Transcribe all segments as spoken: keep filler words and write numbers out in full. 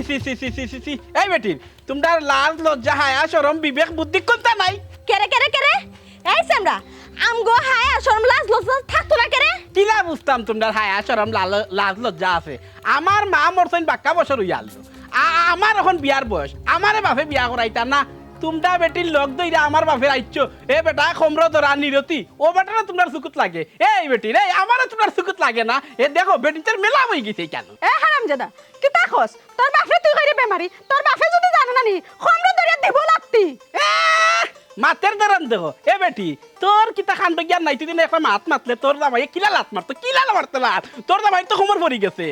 ছি, ছি, ছি, ছি, ছি, ছি। এই বেটিন, তুমরার লাজ লজ্জা হায়া শরম বিবেক বুদ্ধি কুন্তা নাই? কেরে, কেরে, কেরে? এই সেমরা, আমগো হায়া শরম লাজ লজ্জা থাকতো না কেরে? কিলা বুঝতাম তুমরার হায়া শরম লাল-, লাজ লজ্জা আছে? আমার মা মরছইন বাক্কা বছর অইয়া আইলো। আ-, আমার অখন বিয়ার বয়স, আমারে বাফে বিয়া করাইতা না। তুমরা বেটির লগ ধইরা আমার বাফে আইছো। এ বেটা, খমরো ধরা নিরতি। ও বেটারে তুমরার চুকুত লাগে। এই বেটির, এই আমারে তুমরার চুকুত লাগে না। এ দেখো, বেটিন্তর মেলা অইগেছে কেনে? এ হারামজাদা, কিতা কস? তোর বাফরে তুই কইরে বেমারি, তোর বাফে যুদি জানে না নি, খমরো ধরিয়া দিবো লাত্তি। এ, মাতের ধরন দেখো। এ বেটি, তোর কিতা কাণ্ড জ্ঞান নাই? তুই দিনে একটা মাত মাতলে তোর জামাইয়ে কিলা লাত মারতো, কিলা মারতো লাত? তোর জামাইর তো খমর পড়ি গেছে।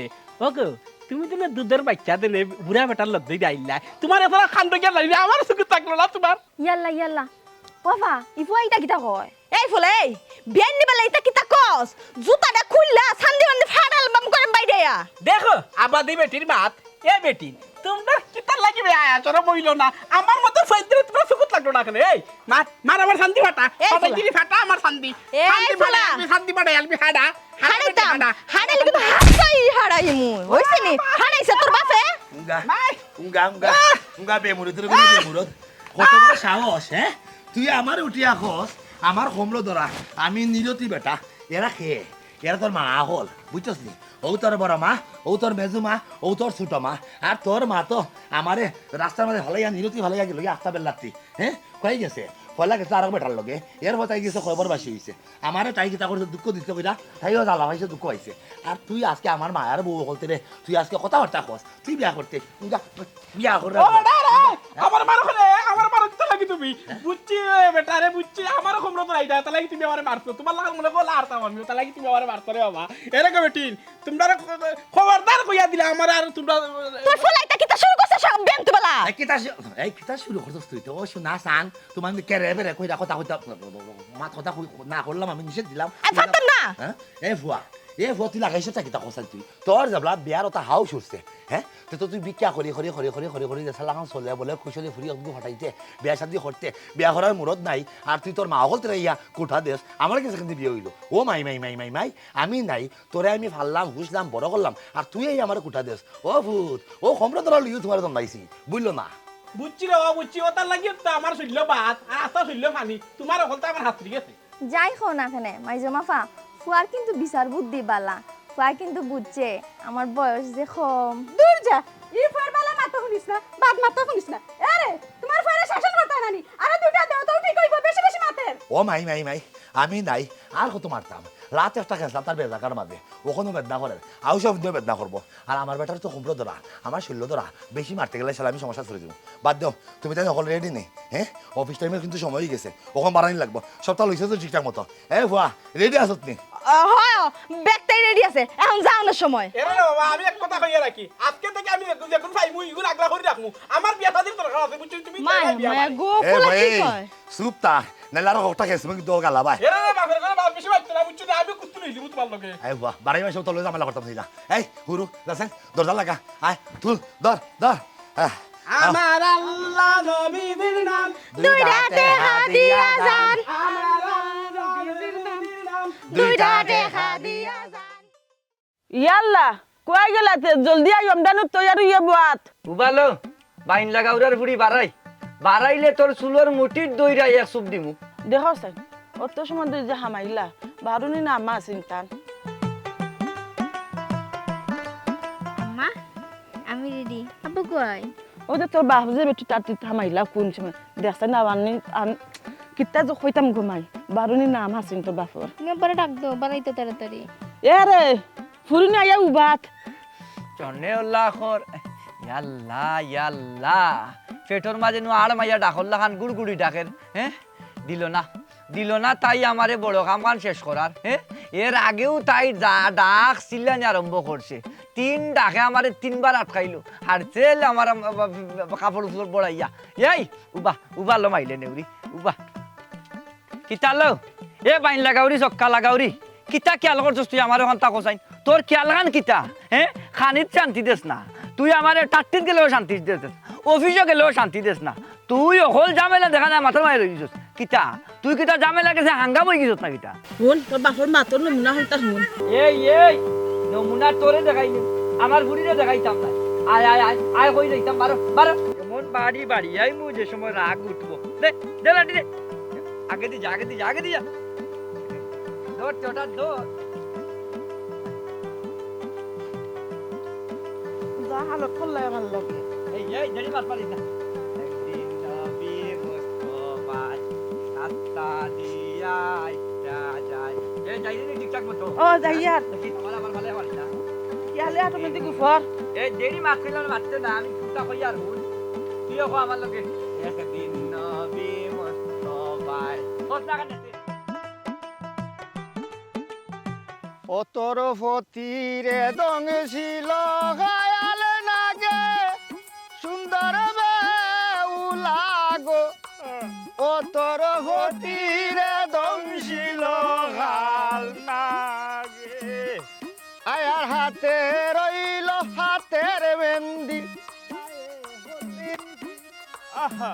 ওগো, তুমি দিনে দুধর বাইচ্চা দিনে বুড়া বেটার লগ ধইরা আইলায়। তুমার এতলা কাণ্ড জ্ঞান নাই রে, আমার চুকুত থাকলো না তুমার। ইয়াল্লা, ইয়াল্লা। বাবা, ই ফুয়া ইতা কিতা কয়? এই ফুলে, এই, বিয়ান নিবালা ইতা কিতা কস? জুতাটা খুললা, সান্দি বান্দি ফাড়াল বাম করে বাইরে আ। দেখো, আবাদি বেটির মাত, এ বেটি, তুমরার কিতা লাগি বে আয়া, শরম অইলো না? আমার মতো ফাইদরে তুমরার চুকুত লাগলো না কেনে? এই, মার, মার আমার সান্দি ফাটা, এই ফাটা ফুলা। গিরি ফাটা আমার সান্দি। এই সান্দি ফাটা, ফুলা। আমি সান্দি ফাটা, আমি ফাটা। হাড়াইতাম, ফাটা। হাড়াইলে কিন্তু হাড়াই, হাড়াই মুই। অইছে নি? হাড়াইছে তোর বাফে? উঙ্গা, নাই। উঙ্গা, উঙ্গা, আহ! উঙ্গা বেমুরত রে, বেমুরত। কত বড় সাহস, হ্যাঁ? তুই আমারে উঠিয়া কস, আমার খমরো ধরা, আমি নিরতি বেটা, এরা কে? এরা তোর মা অকল, বুঝছস নি? অউ তোর বড় মা, অউ তোর মেজু মা, অউ তোর ছোট মা, আর তোর মা তো আমারে রাস্তার মাঝে ফালাইয়া, নিরতি ফালাইয়া গেলো গি আস্তা বেল্লাত্তি, হ্যাঁ? কই গেছে? পয়লা গেছে আরক বেটার লগে, এর পর তাই গেছে কবরবাসী অইছে। আমারে তাই কিতা করছে, দুঃখ দিছে কইরা, তাইও জ্বালা পাইছে, দুঃখ পাইছে। আর তুই আজকে আমার মায়ার বউ অকলতে রে, তুই আজকে কথাবার্তা কস, তুই বিয়া করতে, তুই যা, বিয়া কর রে। ও বেটা রে, আমার মার ওখানে, আমার মার ওখানে লাগি তুমি। বুঝছি রে বেটা রে, বুঝছি, আমার খমরো তো রাইডা, তাহলে কি তুমি আমারে মারছো? তুমার লাখান মনে করলে আর তাম আমি, তাহলে কি তুমি আমারে মারছো রে বাবা? এরে গো বেটিন, তুমরারে খ-, খ-, খবরদার কইয়া দিলাম, আমারে আর তুমরা তোর ফুলা ইতা কিতা শুরু করছে সব বেন্তুবালা? এই কিতা শু-, এই কিতা শুরু করছস তুই তো? ও শোনা সান, তুমার কেরে বেরে কইরা কথা কইতা, মাত কথা কই, না করলাম, আমি নিষেধ দিলাম। আমি পারতাম না। হ্যাঁ? এ ফুয়া, এ ফুয়া, তুই লাগাইছস তা কিতা কছাই তুই? তোর যেবলা বিয়ার ওটা হাউস উঠছে, হ্যাঁ? তে তো তুই ভিক্ষা করি, করি, করি, করি, করি, করি, দেশার লাখান চলে বলে, কুশলে ফুরি একটু ফাটাইতে, বিয়া শাদি করতে, বিয়া করার মুরদ নাই, আর তুই তোর মা অকলতে ইয়া কুঠা দেস, আমার গেছে কিন্তু বিয়া অইলো। ও মাই, মাই, মাই, মাই, মাই, আমি নাই, তোরে আমি ফাললাম, হুষলাম, বড় করলাম, আর তুই এই আমারে কুঠা দেস। ও ফুত, ও খমরো ধরা লইও তুমারে জন্মাইছি, বুঝলো না? বুঝছি রে, ও বুঝছি, ও তার লাগি তো আমার শরীরলো ভাত, আর আস্তা শরীরলো পানি, তুমার অকলতা আমার হাতরি গেছে। যাই কও না কেনে, মাইজমাফা, ফুয়ার কিন্তু বিচার বুদ্ধি বালা। ফুয়ায় কিন্তু বুঝছে, আমার বয়স যে কম। দূর যা, ই ফুয়ার বালা মাতো হুনিস না, বাদ মাতো হুনিস না। এরে, তুমার ফুয়ারে শাসন করতে নানি, আরে দুইটা দেও তো ঠিক অইবো, বেশি বেশি মাতের। ও মাই, মাই, মাই, আমি নাই, আর কত মারতাম। লাত একটা খেছলাম তার বেজাকার মাঝে, অখনো বেদনা করের, আউশ অব্দিও বেদনা করবো। আর আমার বেটার তো খমরো ধরা, আমার শরীরলো ধরা, বেশি মারতে গেলে শালা আমি সমস্যাত পড়ি যাইমু। বাদ দেও, তুমি তাইন অকল রেডি নি, হ্যাঁ? অফিস টাইমর কিন্তু সময় অইগেছে, অখন বারানি লাগবো। সবতা লইছো তো ঠিকঠাক মতো। এ ফুয়া, রেডি আছোত নি? আহ, হয়, ব্যাগটাই রেডি আছে, অখন যাওনের সময়। এরে রে বাবা, আমি এক কথা কইয়া রাখি, আজকে থাকি আমি যেগুন, যেগুন পাইমু, ইগুন আগলা করি রাখমু। আমার বিয়া শাদির দরকার আছে, বুঝছো তুমি? মায়া, মায়া গো, এ ফুলা ভাই, কি কয়? চুপ তা, নাইলে আরো হকটা খেছমু কিন্তু গালা ভাই। এরে রে বাপের ঘরে বাপ বেশি বাইতো না, বুঝছো নি? আমি কুত্তু লইলি, বুঝ পারলো কে? এই বাবা, বাড়াই মাসে তো লই ঝামেলা করতাম চাই না। এই, হুরু, যাছেন, দরজা লাগা। আয়, তুল, ধর, ধর। আহ, আহ। আমার আল্লাহ নবীজির নাম। দুইটা টেকা দিয়া যান। আমার আল্লাহ নবীজির নাম। দুইটা টেকা দিয়া যান। ইয়াল্লা, কই গেলাতে? জলদি আই, আমদানু তৈয়ার অইয়া বওয়াত। উবালো, বাইন লাগাউরার ফুড়ি বারাই। বারাইলে তোর চুলর মুঠিত দইরা এক চুপ দিমু। দেখো চাই, অত সময় ধরি যে হামাইলা, বারুনি না আম্মা আছইন তান। আম্মা, আমি রেডি। আব্বু কই? অউ যে তোর বাপ যে বেটি তার টিত হামাইলা কুন সময়? দেখছে না, আনি, আন-, কিতা যে কইতাম গো মাই, বারুনি না আম্মা আছইন তোর বাপর। তুমি আব্বারে ডাক দেও, বারাইতো তাড়াতাড়ি। এ রে, ফুরুনি আইয়া উবাত। চনে ওলা খর, ইয়াল্লা, ইয়াল্লা। পেটর মাঝে নু আড় মাইয়া ডাকর লাখান গুড়গুড়ি ডাকের, হ্যাঁ? দিল না, দিল না তাই আমারে বড় কামখান শেষ করার, হ্যাঁ? এর আগেও তাই ডা-, ডাক চিল্লানি আরম্ভ করছে। তিন ডাকে আমারে তিনবার আটকাইলো। হারছেল আমার আম-, আম-, আম-, কাপড় উপর বড়াইয়া। এই, উবা, উবা লো মাইলে নেউরি, উবা। কিতা লো? এ বাইন লাগাউরি, চক্কা লাগাউরি। কিতা খেয়াল করছস তুই আমার অখান তা কছাইন? তোর খেয়াল খান কিতা? হ্যাঁ? খানিত শান্তি দেস না। তুই আমারে টাট্টিত গেলেও শান্তি দেস না। অফিসো গেলেও শান্তি দেস না। তুই অকল ঝামেলা দেখা যায় মাথার মাঝে লই দিছস। কিতা? তুই কিতা ঝামেলা গেছে হাঙ্গাম অই গেছস না কিতা? হুন, তোর বাপর মাতর নমুনা হন্তা হুন। এই, এই, নমুনা তোরে দেখাইনি। আমার ফুড়িরে দেখাইতাম না। আয়, আয়, আয়, আয়, কই যাইতাম, বারো, বারো। এমন বাড়ি বাড়ি আইমু যে সময় রাগ উঠবো। দে, দে লাঠি দে। আগে দি যা, আগে দি যা, আগে দি যা। ধর, চটা ধর। যা হালত করলাই আমার লগে। এই, এই, দেরি মাত পারিস না। একদিন নবী মুস্তফায় রাস্তা দিয়া আইতা যায়। এই, যাই রে, ঠিকঠাক মতো। ও, যাই আর। দেখি, আমার, আমার ভালো আমার না। ইয়ালে automatic উপর। এই, দেরি মাত কইলাম, মাততে না, আমি কুন্তা কই আর হুন। তুইও কো আমার লগে। একদিন নবী মুস্তফায়। বস না, কান দিতে। অতর ফতিরে দংশিল খায়াল নাগে, সুন্দর বেউলা গো। অতর ফতিরে দংশিল খাল নাগে। আয়ার হাতে রইল হাতের মেন্দি। আহা।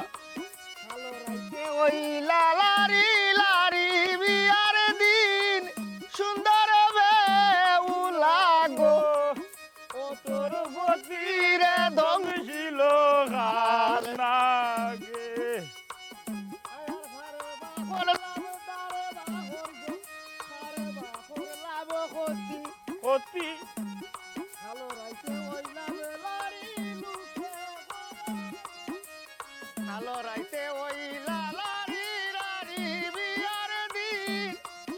কালো রাইতে ওই লালারি লারি বিয়ার দিন, সুন্দর বেউলা গো। ও তোর ফতিরে দংশিল খাল নাগে। আয়ার ফারে বাখর লাভ, তারে বাখর গো, ফারে বাখর লাভ ক্ষতি। ক্ষতি। কালো রাইতে ওই লাভে লারি লুকে গো। কালো রাইতে ওই লালারি রারি বিয়ার দিন,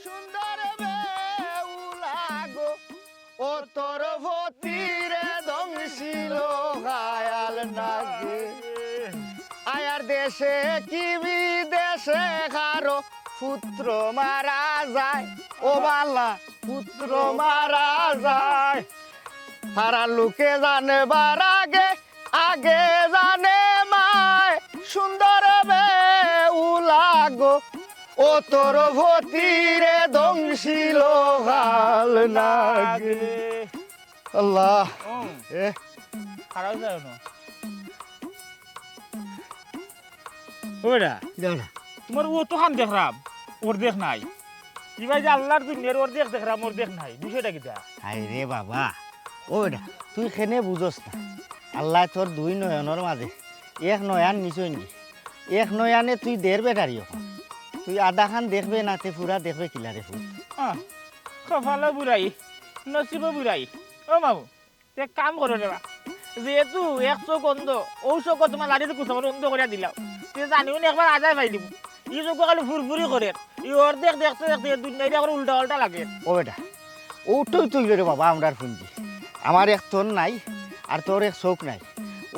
সুন্দর বেউলা গো। ও তোর ফতিরে দংশিল খায়াল নাগে। আয়ার দেশে কি বিদেশে কারো পুত্র মারা যায়। ও বালা, পুত্র মারা যায়। পাড়ার লোকে জানবার আগে, আগে জানে মায়। সুন্দর বেউলা গো, ও তোর ফতিরে দংশিল খাল নাগে। আল্লাহ। ও। এ? খারাপ যায় না। ও বেটা, যাও না। তোমার অতখান দেখরাম, অর্ধেক নাই। ইবায় যে আল্লার দুনিয়ার অর্ধেক দেখরাম, অর্ধেক নাই। বিষয়টা কিতা? হায় রে বাবা, ও বেটা, তুই কেনে বুঝস না? আল্লায় তোর দুই নয়নর মাঝে এক নয়ন নিছইন নি। এক নয়নে তুই দের বেটারি অখন। তুই আধাখান দেখবে না, তে পুরা দেখবে কিলারে ফুত? আহ, কপালো বুড়াই, নসিবো বুড়াই। ও মামু, তে কাম করো রে বা। যেহেতু এক চোখ অন্ধ, অউ চোখও তোমার লাঠির কুচামর অন্ধ করিয়া দিলাও। তে জানিও না একবার আজায় পাইলিব। ই চোখও খালি ফুরফুরি করের। ই অর্ধেক দেখতে দেখতে দুনিয়াটা করে উল্টা পাল্টা লাগে। ও বেটা, অউটাউ তো অইলো রে বাবা আমরার পুঞ্জি। আমার এক তন নাই, আর তোর এক চোখ নাই।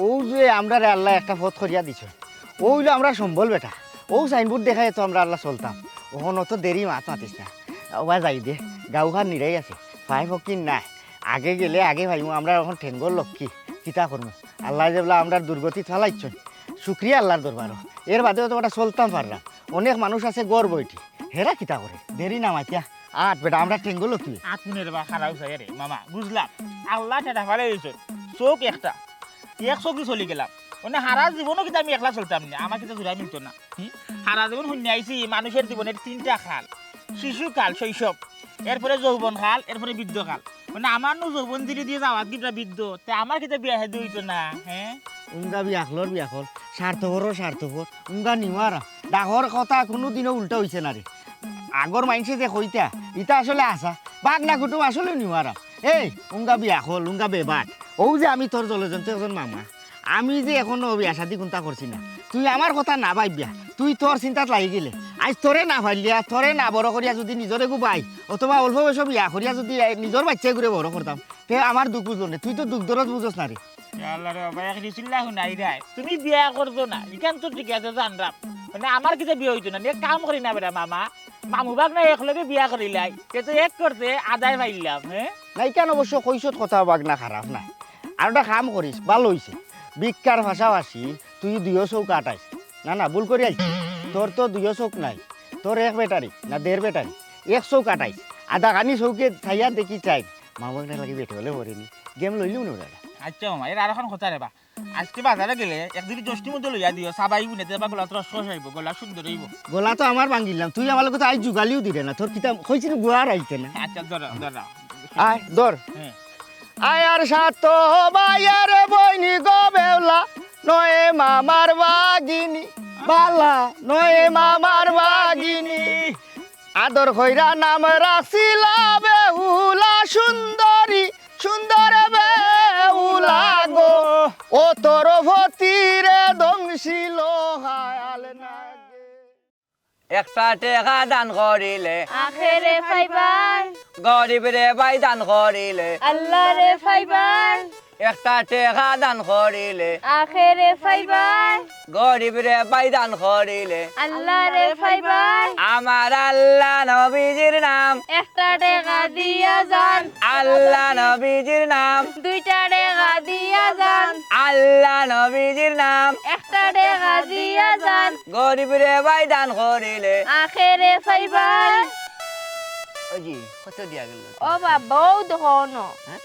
অউ যে আমরারে আল্লায় একটা পথ করিয়া দিছে, অউ অইলো আমরার সম্বল বেটা। অউ সাইনবোর্ড দেখাইয়া তো আমরা আল্লাহ চলতাম। অখন অত দেরি মাত মাতিস না। ওবা যাই দে, গাউখান নিরাই আছে, পায় ফকির নাই। আগে গেলে আগে পাইমু, আমরার অখন ঠেঙ্গর লক্ষ্মী, কিতা করমু? আল্লায় যেবলা আমরার দুর্গতিত ফালাইছইন, শুকরিয়া আল্লার দরবারো। এর বাদে অত কটা চলতাম পাররাম। অনেক মানুষ আছে ঘর বইটি, হেরা কিতা করে? দেরি না মাতিয়া, আট বেটা, আমরার ঠেঙ্গর লক্ষ্মী। আট মিনিট বা খারাপ চাই রে মামা, বুঝলাম। আল্লায় ঠেটা ফালাই দিছইন, চোখ একটা, এক চোখে চলি গেলাম। মানে হারা জীবনও কিতা আমি একলা চলতাম না, আমার কিতা জুড়া মিলতো না। হুম? হারা জীবন হুনিয়া আইছি, মানুষের জীবনের তিনটা কাল, শিশুকাল, শৈশব, এরপরে যৌবনকাল, এরপরে বৃদ্ধকাল। মানে আমার নু যৌবন ধীরে ধীরে যাওয়াত কিতা বৃদ্ধ, তে আমার কিতা বিয়া শাদী অইতো না, হ্যাঁ? উঙ্গা বিয়াখলর বিয়াখল, স্বার্থপরর স্বার্থপর, উঙ্গা নিওয়ারা। ডাকর কথা কুনুদিনও উল্টা অইছে না রে। আগর মাইনষে যে কইতা, ইতা আসলে আছা। বাগনা কুটুম আসলে নিওয়ারা। এই, উঙ্গা বিয়াখল, উঙ্গা বেবাট। অউ যে আমি তোর জলজন্ত একজন মামা, আমি যে এখনো বিয়া শাদী কুন্তা করছি না, তুই আমার কথা না ভাবিয়া, তুই তোর চিন্তাত লাগি গেলে, আইজ তোরে না পাইলিয়া, তোরে না বড় করিয়া যুদি নিজর এগু ভাই, অথবা অল্প বয়সো বিয়া করিয়া যুদি নিজর বাইচ্চা এগুরে বড় করতাম, তে আমার দুখ বুঝলো নে, তুই তো দুখ দরদ বুঝস না রে। ইয়া আল্লাহ রে বাবা, এক রিসিল্লা হুনাই রায়। তুমি বিয়া করছো না, ইখান তো ঠিক আছে, জানরাম। মানে আমার কিতা বিয়া অইতো না, এক কাম করি না বেটা মামা, মামু ভাগনা একলগে বিয়া করিলাই, তে তো এক করতে আদায় পাইলাম, হ্যাঁ? না, ইখান অবশ্য কইছত কথা ভাগনা খারাপ নায়। আর একটা কাম করিস, ভালা অইছে। ভিক্ষার পাশাপাশি তুই দুইও চউখ আটাইস। না, না, ভুল করি আইছি। তোর তো দুইও চউখ নাই, তোর এক বেটারি, না দেড় বেটারি, এক চউখ আটাইস। আধাখানি চউখে চাইয়া দেখি চাই, মামু ভাগনার লাগি বেটি অইলে পড়েনি। গেম লইলিও না ওরা। আচ্ছা মামা, এর আর অখন কথা রে বা। আইজকে বাজারো গেলে এক জুড়ি যষ্টি মধ্যে লইয়া দিও, সাবাই বুনে দেবা, গলাত রস রস আইবো, গলা সুন্দর অইবো। গলা তো আমার ভাঙ্গিলাম, তুই আমার লগে তো আইজ যুগালিও দিরে না, তোর কিতা কইছি না গুয়ার আইতে না। আচ্ছা, ধরো, ধরো। আয়, ধর। হ্যাঁ। আয়ার সাত ভাইয়ার বইনি গো বেউলা, নয় মামার বাগিনী, বালা নয় মামার বাগিনী। আদর কইরা নাম রাখছিলা বেহুলা সুন্দরী, সুন্দর বেহুলা গো। ও তোর ফতিরে দংশিল হায়াল নাগে। একটা টেকা দান করিলে আখেরে পাইবায়। গরিবরে ভাই দান করিলে আল্লারে পাইবায়। একটা টেকা দান করিলে আখেরে পাইবায়। গরিবরে ভাই দান করিলে আল্লারে পাইবায়। আমার আল্লাহ নবীজির নাম। একটা টেকা দিয়া যান। আল্লাহ নবীজির নাম। দুইটা টেকা দিয়া যান। আল্লাহ নবীজির নাম। একটা টেকা দিয়া যান। গরিবরে ভাই দান করিলে আখেরে পাইবায়। ও জি, কত দিয়া গেল? ও বাবা, ও দেখো ন। হ্যাঁ?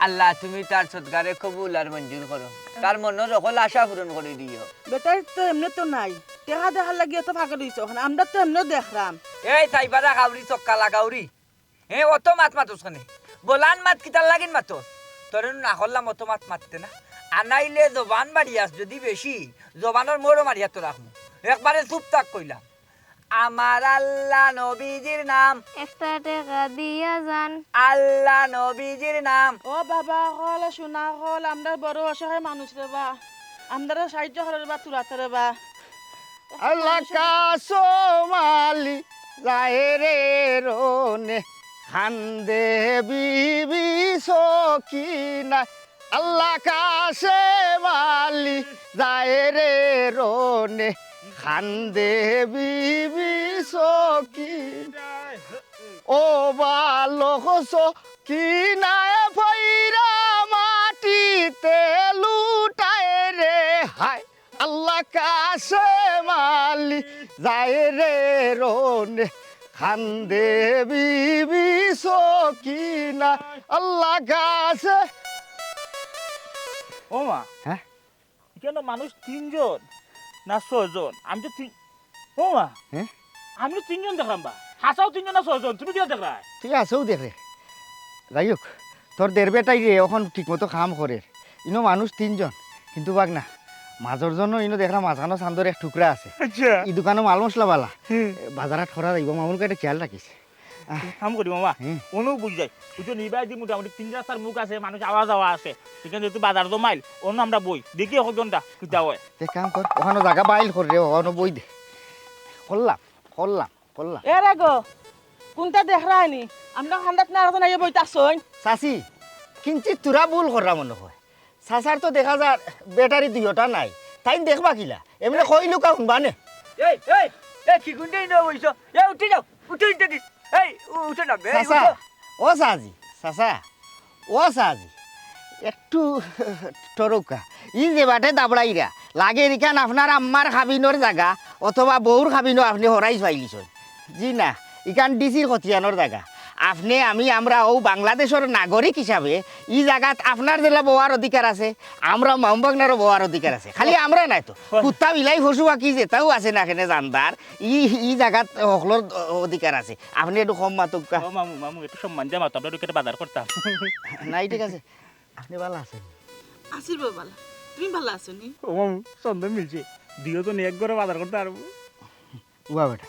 আল্লাহ, তুমি তার সদকারে কবুল আর মঞ্জুর করো। তার মনর হকল আশা পূরণ করি দিও। বেটার তো এমনে তো নাই, টেকা দেখার লাগি এত ফাঁকে রইছো, এখন আমরা তো এমনেও দেখরাম। এই সাইবারা কাউরি চক্কা লাগাউরি, হে, অত মাত মাতস কেনে? বলান মাত কিতার লাগিন মাতস? তোরে না করলাম অত মাত মাততে না। আনাইলে জবান বাড়িয়াস যদি বেশি, জবানর মোড়ও মারিয়া তো রাখমু। একবারে চুপ থাক কইলাম। আমার আল্লাহ নবীজির নাম। একটা টেকা দিয়া যান। আল্লাহ নবীজির নাম। ও বাবা, হল সোনা হল, আমরা বড় অসহায় মানুষ রে বা, আমরা সাহায্য করে রে বা, তুলাতে রে বা। আল্লাহ কাসম আলী যায় রে রনে, কান্দে বিবি সকিনা। আল্লাহ কাসম আলী যায় রে রনে, কান্দে বিবি সকিনা। ও বালক সকিনায় পইরা মাটিতে লুটায় রে হায়। আল্লাহ কাসম আলী যায় রে রনে, কান্দে বিবি সকিনা। আল্লাহ কাসম। ও মা, হ্যাঁ? কেন মানুষ তিনজন না ছয়জন? আমি তো তিন, ও মা, হ্যাঁ? আমি তো তিনজন দেখলাম বা। হাছাউ তিনজন না ছয়জন, তুমি কিতা দেখরায়? তুই হাছাউ দেখরে। যাই হোক, তোর দের বেটাইরে অখন ঠিকমতো কাম করের। ইনো মানুষ তিনজন, কিন্তু বাগনা, মাজর জন্য ইনো দেখরাম মাঝখানো চান্দর এক টুকরা আছে। আচ্ছা। ই দোকানো মাল মশলা বালা, হুম। বাজার হাট করা যাইব, মামুর কাছে খেয়াল রাখিস। কাম করি মামা, হুম। অনো বই যাই। বুঝছো নি, ইবায়দি মোটামুটি তিন রাস্তার মুখ আছে, মানুষ আওয়া যাওয়া আছে। সেখানে যেহেতু বাজার জমাইল, অনো আমরা বই। দেখি এখন ঘন্টা কিতা হয়। তে কাম কর, অখানো জাগা বাইল কর রে, অনো বই দে। করলাম, করলাম। করলাম। এ রে গো, কুনটা দেখরায়নি? আমরা কান্দাত না এখন আইয়া বইতাছইন। চাচি, কিঞ্চিত থুড়া ভুল কররা মনে হয়। চাচার তো দেখা যার ব্যাটারি দুইওটা নাই। তাইন দেখবা কিলা? এমনে কইলুকা হুনবা নে। এই, এই, এই, কি গুন্ডে ইনো বইছো? এ, উঠি যাও, উঠি, উঠি, উঠি। এই, উ-, উঠো না বে, চাচা, উঠো। ও চাচি, চাচা, ও চাচি, একটু টরৌক্কা। ই যে বাটে দাবড়াইরা, লাগের ইখান আপনার আম্মার কাবিনর জাগা অথবা বউর কাবিনো আপনে হরাই পাইলিছইন। জি না, ইখান ডিসির খতিয়ানর জাগা। আপনে, আমি, আমরা অউ বাংলাদেশর নাগরিক হিসাবে ই জাগাত আপনার যেলা বওয়ার অধিকার আছে, আমরা মামু ভাগনারও বওয়ার অধিকার আছে। খালি আমরা নায় তো, কুত্তা, বিলাই, পশু, পাখি যেতাউ আছে না কেনে জানদার, ই, ই জাগাত হকলর অধিকার আছে। আপনে একটু কম মাতউক্কা। ও মামু, মামু, একটু সম্মান দিয়া মাতো, আমরা একটু বাজার করতাম। নাই, ঠিক আছে। আপনে বালা আছইন? আছি রে বাবা বালা। তুমি বালা আছো নি? ও মামু, সন্দেহ মিলছে। দুইও তো এক ঘরে বাজার করতে পারবো। উবা বেটা,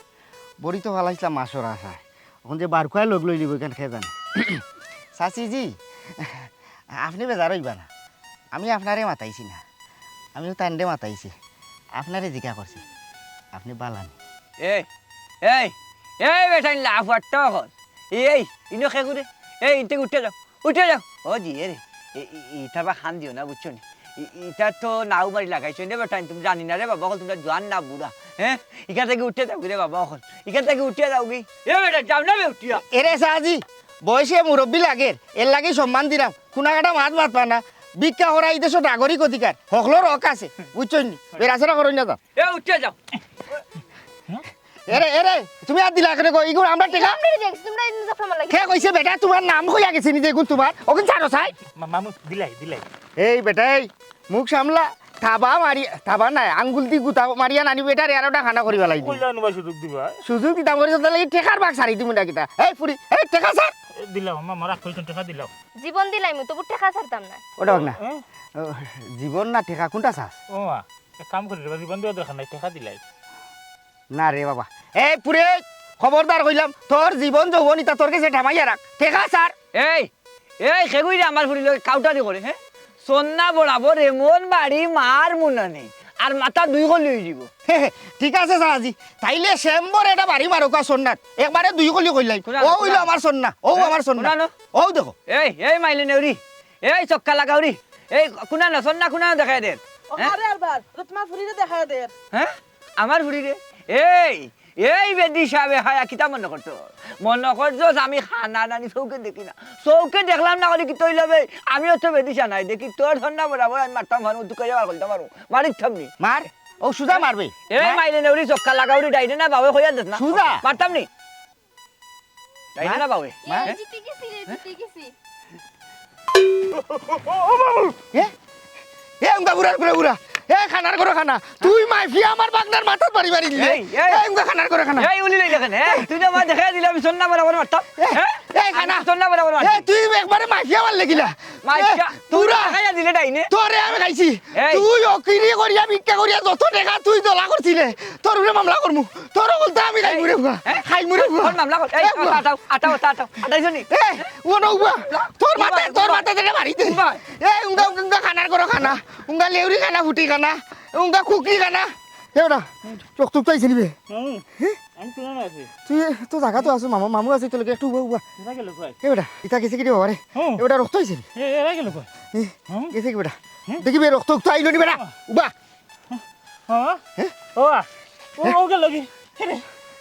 বড়ি তো ফালাইছলাম মাছর আশায়। অখন যে বারকুয়ায় লগ লইলিবো, ইখান কে জানে। চাচি জি, আপনে বেজার অইবা না। আমি আপনারে মাতাইছি না। আমিও তানরে মাতাইছি। আপনারে জিকা করছি। আপনে বালা নি? এই, এই, এই বেটাইন লাফ আট্টা অখন। এই, এই, ইনো কে করে? এই, ইনতে উঠে যাও। উঠে যাও। ও জি, এ রে, এ, ই, ইতা বা খান দিও না, বুঝছো নি? ই, ইতা তো নাও মারি লাগাইছো নে বেটা, তুমি জানি না রে বাবা, অখন তুমরা জোয়ান না বুড়া, হ্যাঁ? ইখান থাকি উঠে যাও গি রে বাবা, অখন। ইখান থাকি উঠে যাও গি। এ বেটা, যাও না বে উঠিয়া। এরে চাচি, বয়সে মুরব্বি লাগের, এরলাগি সম্মান দিরাম। কুনাকাটা মাত মাতবা না। ভিক্ষা করা ই দেশর নাগরিক অধিকার, হকলর হক আছে, বুঝছো নি? বেড়াছেড়া করো না যাও। এ উঠে যাও। এরে, এরে, তুমি আর দিলা কেনে গো? ইগুন আমরা টেকা। আমরা দেখছি, তোমরা এদিন যখন আমার লাগে। কে কইছে বেটা, তুমার নাম কইয়া গেছে নি যে ইগুন তুমার? অগুন ছাড়ো চাই। মা-, মামু, দিলাই, দিলাই। এই বেটা, এই, মুখ সামলা, থাবা মারি, থাবা নায়, আঙ্গুল দি গুতা মারিয়া নানি বেটারে আর ওটা খানা করি ফালাই দিবি। কইলা নুবা সুযোগ দিবা। সুযোগ দিতাম করি, তাইলে ই টেকার বাক্স ছাড়ি দিমু না কিতা? এই ফুরি, এই টেকা ছাড়। দিলাও, মামা, রাগ করিস না, টেকা দিলাও। জীবন দিলাইমু, তবু টেকা ছাড়তাম না। ওটা হোক না। হ্যাঁ? ও, জীবন না টেকা, কোনটা চাস? ও মা, এক কাম করি রে বা, জীবন দেওয়া দরকার নাই, টেকা দিলাই। না রে বাবা। এই পুরে, খবরদার কইলাম, তোর জীবন যৌবন ইতা তোর গেছে ঢামাইয়া রাখ। টেকা ছাড়। এই, এই, খেগুই রে আমার ফুরির লগে কাউটারি করে, হ্যাঁ? সন্না বরাবর এমন বাড়ি মার মুনানি, আর মাথা দুই কলি অই যিবো। ঠিক আছে চাচাজি, তাইলে সেম্বর এটা বাড়ি মারুকা সন্নাত, একবারে দুই কলি কইলাই। কুনা, ও অইলো কুনা? আমার সন্না, ও হ্যাঁ? আমার সন্না। কুনা নো? ও দেখো। এই, এই মাইলে নেউরি, এই চক্কা লাগাউরি, এই কুনা নো, সন্না কুনা নো দেখাই দের। ও হ্যাঁ? আরে আরবার, তো তোমার ফুরিরে দেখাই দের। হ্যাঁ? আমার ফুরিরে? এই, এই বেদিশা বেহায়া, কিতা মনো করছো? মনো করছো আমি খানা নানি চউখে দেখি না? চউখে দেখলাম না করি কিতা অইলো বে? আমিও তো বেদিশা নায়, দেখি তোর সন্না বরাবর আমি মারতাম পারমু, দুকাইয়া বার করতাম পারমু, মারিতাম নি। মার, ও সুজা মারবে। এই মার। মাইলে নেউরি চক্কা লাগাউরি, ডাইনে না বাউয়ে কইয়া দেস না। সুজা। মারতাম নি। ডাইনে মার। না বাউয়ে। মার। এ, জিতে গেছি রে, জিতে গেছি। এ? এ, উঙ্গা বুড়ার ঘরে বুড়া। এ, খানার ঘরে খানা। তুই মাইফিয়া আমার বাগনার মাথাত বাড়ি মারি দিলে। এই, এই। এ, উঙ্গা খানার ঘরে খানা। এই, উলি লইলে কেনে? এই, তুই তো আমার দেখাই দিলে আমি সন্না বরাবর মারতাম। এ, হ্যাঁ? এই, খানা। আমি সন্না বরাবর এ, মারতাম। তুই একবারে মাইফিয়া আমার লেগিলা। মাইফিয়া, এ, তুই বুড়া। দেখাইয়া দিলে ডাইনে। তোরে আমি খাইছি। এই। তুই অকিরি করিয়া, ভিক্ষা করিয়া যত টেকা তুই দলা করছিলে, তোর উপরে মামলা করমু। তোর বলতে আমি খাইমু রে ফুয়া। হ্যাঁ? খাইমু রে ফুয়া। কোন মামলা কর? এই, এ ফুয়া। আটাও, আটাও, আটাও, আটাও। আটাইছো নি? এ, ও না উবা। তোর মাথায়, তোর মাথায় যেটা মারি দে। উবা। এ, উঙ্গা, উঙ্গা খানার ঘরে খানা। উঙ্গা লেউরি খানা, ফুটি খানা। উঙ্গা খুকি খানা। এ ওটা, রক্ত উঠতে আইছে নি বে? হুম। হ্যাঁ? আমি তুলে না আছি। তুই তো জাগা তো আছো, মামা, মামু আছে তো লগে, একটু উবা, উবা। এরা গেল কই? এ বেটা, ইতা গেছে কি রে বাবা রে? হুম। এ বেটা রক্ত আইছে নি? এ, এরা গেল কই? এ, হুম? গেছে কি বেটা? হুম? দেখি বে রক্ত উক্ত আইলো নি বেটা? উবা। হ্যাঁ? হ্যাঁ? ও, ও, ও গেল কি? আরে,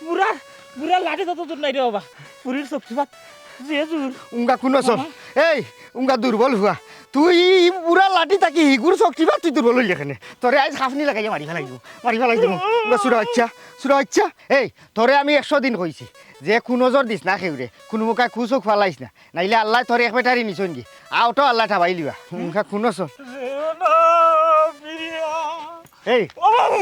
বুড়ার, বুড়ার লাঠি তত জোর নাই রে বাবা। বুড়ির শক্তিপাত যে জোর। উঙ্গা কুনো চল। হ্যাঁ? এই, উঙ্গা দুর্বল ফুয়া। তুই ই বুড়ার লাঠি থাকি হিগুর শক্তিপাত তুই দুর্বল অইলে কেনে। তোরে আইজ খাফনি লাগাইয়া মারি ফালাই দিমু। মারি ফালাই দিমু। উঙ্গা সুরা আচ্ছা, সুরা আচ্ছা। এই, তোরে আমি একশো দিন কইছি যে কুনজর দিস না কেউরে। কুনু মুখায় কুচোখ ফালাইস না। নাইলে আল্লায় তোরে এক বেটারি নিছইন গি। আও তো আল্লায় ঠাবাই লিবা। মুখা কুনো চল। যেও না ফিরিয়া। এই। ও বাবু।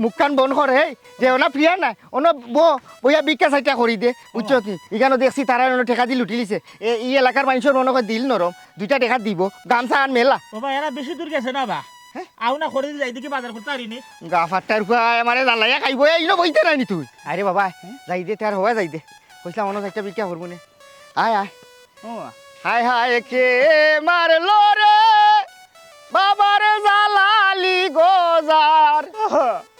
মুখখান বন্ধ কর, এই। যেও না ফিরিয়া নায়। অনো ব-, বইয়া ভিক্ষা চাইটা করি দে। বুঝছো কি? ইখানো দেখছি তারা অনো টেকা দি লুটিলিছে। এ, ই এলাকার মানষর মনো কয় দিল নরম। দুইটা টেকা দিব। গামছা আন মেলা। ও বা, এরা বেশি দূর গেছে না বা? হ্যাঁ? আও না করে যাই দেখি বাজার করতে পারিনি। গা ফাটার ফুয়া, আমারে জ্বালাইয়া খাইবো। এই, ইনো বইতে নাইনি তুই? আরে বাবা, যাই দে, তার হওয়া যাই দে। কইছিলাম, অনো একটা ভিক্ষা করবো নে। আয়, আয়। ও। হায় হায়, কে মারলো রে বাবার জালালি গজার?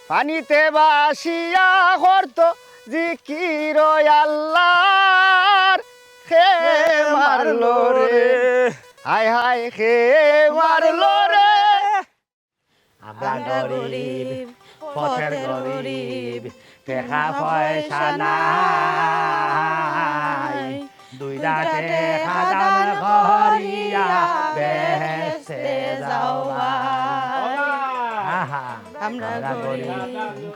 পানিতে বাসিয়া করতো জিকির আল্লাহর। কে মারলো রে? হায় হায়, কে মারলো রে? আমরা গরিব, পথের গরিব, টেকা পয়সা নাই। দুইটা টেকা দান করিয়া বেহেস্তে যাওবা। আহা, আমরা গরিব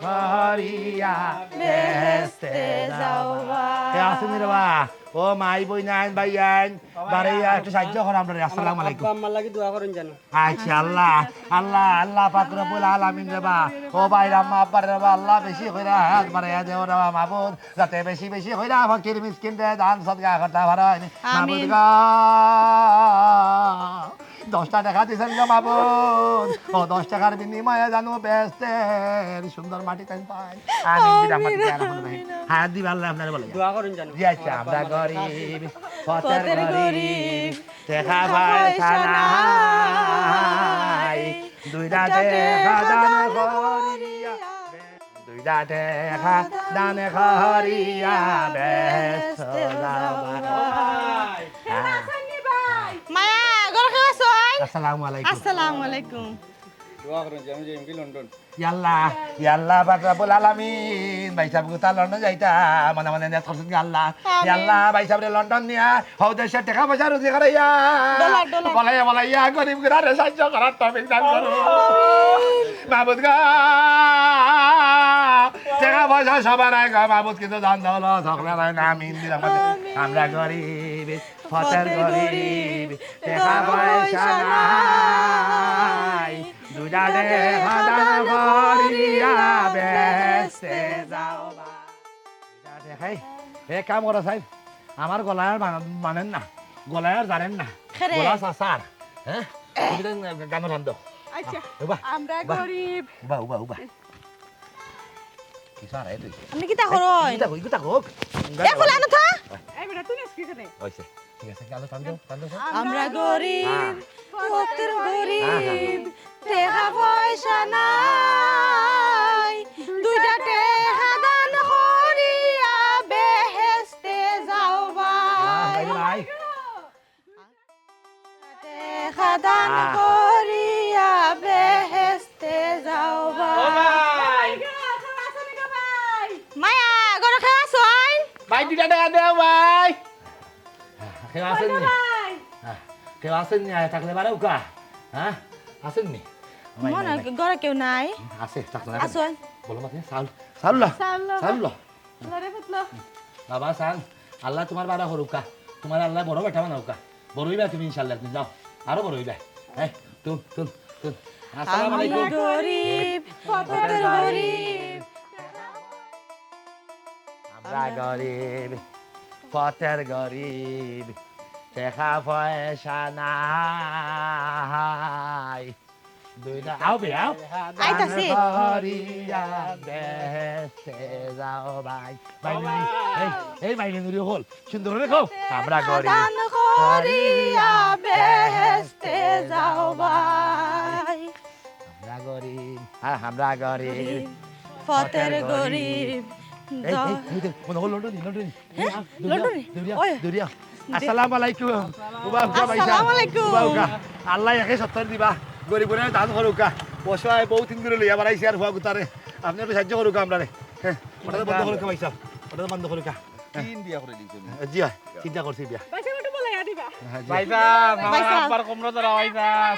করিয়া বেহেস্তে যাওবা। কে আছেন রে বা? ও মাই, বইনাইন, ভাইয়াইন, বারে ইয়া একটু সাহায্য করো আমরারে। আসসালামু আলাইকুম। আব্বা আম্মার লাগি দোয়া করইন জানো। আচ্ছা, আল্লাহ, আল্লাহ, আল্লাহ পাক রব্বুল আলামিন রে বা। ও ভাইর আম্মা আব্বার রে বা, আল্লাহ বেশি কইরা হায়াত বাড়াইয়া দেও রে বা মাবুদ, যাতে বেশি বেশি কইরা ফকির মিসকিনরে দান সদকা করতা পারইন। আমিন। মাবুদ গো, দশটা টেকা দিছেন গো মাবুদ, ও দশ টেকার বিনিময়ে জানো বেহেস্তের সুন্দর মাটি তাইন পাই। আমিন, আমিন, বিরাহমাতিকা ইয়া আরহামার রাহিমিন। আমিন। হায়াত দিবা আল্লাহ আপনারে বলে। দোয়া করইন জানো। জি আচ্ছা, আমরা গরিব, পথের গরিব, টেকা পয়সা নাই, দুইটা টেকা দান করিয়া, দুইটা টেকা দান করিয়া বেহেস্ত যাওবা। হ্যাঁ। মায়া, ঘরো কেউ আছইন? আসসালামু আলাইকুম। আসসালামু আলাইকুম। দোয়া করইন যে আমি যাইমু গি লন্ডন। ইয়াল্লা, ইয়াল্লা, পাক রব্বুল আলামিন, ভাইসাব গুতা লন্ডন যাইতা, মনে মনে নিয়ত করছইন গি আল্লাহ। আমিন। ইয়াল্লা, ভাইসাবরে লন্ডন নিয়া, হউ দেশে টেকা পয়সা রুজি করাইয়া, ডলার, ডলার। বলাইয়া, বলাইয়া, গরিব গুরারে সাহায্য করার তৌফিক দান করো। আমিন। মাবুদ গো, টেকা পয়সা সবার আগে গো, মাবুদ কিন্তু ধন দৌলত হকলর আগে। আমিন। আমিন। আমরা গরিব, পথের গরিব, টেকা পয়সা নাই, দুইটা টেকা দান করিয়া বেহেস্তে যাওবা। দুইটা টেকাই, এ কাম করো সাহেব, আমার গলায় আর মানে-, মানেন না, গলায় আর জানেন না। খেরে। গলা সাসার, হ্যাঁ? তুমি তো গান রান্ধো। আচ্ছা, উবা, আমরা উবা। গরিব। উবা, উবা, উবা। কি সারা এ তুই? আপনি কিতা করইন? কিতা কই, কিতা কই? এ, ফুলানো থা। এই বেটা, তুই নাচ কি করে? হইছে। ঠিক আছে, গান টান দাও, টান দাও। আমরা গরিব, হ্যাঁ। কতর গরিব, হ্যাঁ, হ্যাঁ। টেকা পয়সা নাই, দুইটা টেকা দান করিয়া বেহেস্তে যাও ভাই। হ্যাঁ, ভাই, ভাই। টেকা দান আহ। করিয়া বেহেস্তে যাও ও ভাই। ভাই। মায়া, ঘরো কেউ আছইন? ভাই, দুইটা টেকা দেও ভাই। কেউ আছইন নি? ভাই। আহ, কেউ আছইন নি? আয়, থাকলে বারউক্কা। হ্যাঁ? আছইন নি? ভাই, মনে ভাই, হয় ভাই। ঘরো কেউ নাই। আছে, থাকলে না। আছইন। বলো মাকে, চাউল, চাউল ল। চাউল ল। চাউল ল। লরে পুতলো। বাবা চান, আল্লায় তুমার বালা করউক্কা, তুমারে আল্লায় বড় বেটা বানাউক্কা। বড় অইবা তুমি ইনশাআল্লাহ, তুমি যাও, আরো বড় অইবা। হ্যাঁ, তুল, তুল, তুল। আসসালামু আমি আলাইকুম। গরিব, কতর গরিব। আমরা গরিব, কতর গরিব, টেকা পয়সা নাই। দুইটা, আও বে, আও। আইতাছি। দান করিয়া বেহেশতে যাও ভাই। ভাই নুরি, এই, এই ভাই নুরি হল, সুন্দর করে কও। আমরা গরিব। দান করিয়া বেহেশতে যাও ভাই। আমরা গরিব, হ্যাঁ, আমরা গরিব। পথের গরিব। এই, এই, এই, এই, মনে হয় লন্ডনী, লন্ডনী। হ্যাঁ? দৌড়িয়া, লন্ডনী? দৌড়িয়া, ওই। দৌড়িয়া। দে- আসসালামু আলাইকুম। উবা, উবা, ভাইসাব। আসসালামু আলাইকুম। উবা, উবা। আল্লায় একে সত্তর দিবা। গরিবরে দান করউক্কা। অসহায় বউ তিন করে লইয়া বাড়াইছে আর ফুয়া গুতারে। আপনে একটু সাহায্য করউক্কা আমরারে। হ্যাঁ, ওটা তো বন্ধ করউক্কা ভাইসাব। ওটা তো বন্ধ করউক্কা। তিন বিয়া করে দিছো নি? জি, চিন্তা করছি বিয়া। ভাইসাব, একটু বলাইয়া দিবা। হ্যাঁ, জি। ভাইসাব, আমার ভাইসাব। আব্বার কমর ধরা ভাইসাব।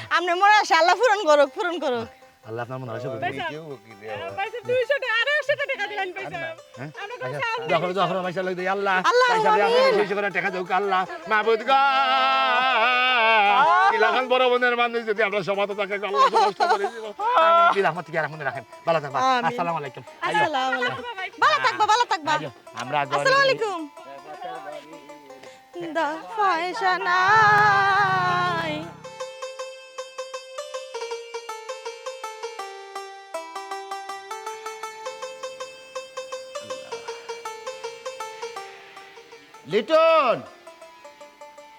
আপনে মোর আশা আল্লায় পূরণ করউক, পূরণ করউক। আল্লায় আপনার মনে আশা করুক। ভাইসাব, কেউ কি দেওয়া? ভাইসাব, দুইশো টেকা, আরো একশো টেকা দিলাম, ভাইসাব। হ্যাঁ? আমরা কোনো আচ্ছা, সাহায্য দোয়া করো, দোয়া করো, ভাইসাব লাগি, আল্লাহ, আল্লাহ, ভাইসাব, আমিন। বেশি করে টেকা দেউক, আল্লাহ, মাবুদ গো। ইলাখান বড় মনের মানুষ যদি আমরা সমাজে থাকে, আল্লাহ সমস্ত করে দিব। আমিন। বিরহমতিকা ইয়া আরহামার রাহিমিন। ভালো থাকবা। আমিন। আসসালামু আলাইকুম। আইও। আসসালামু আলাইকুম। ভালো থাকবা, ভালো থাকবা। আইও। আমরা আসসালামু আলাইকুম। দা পয়সা নাই। লিটন,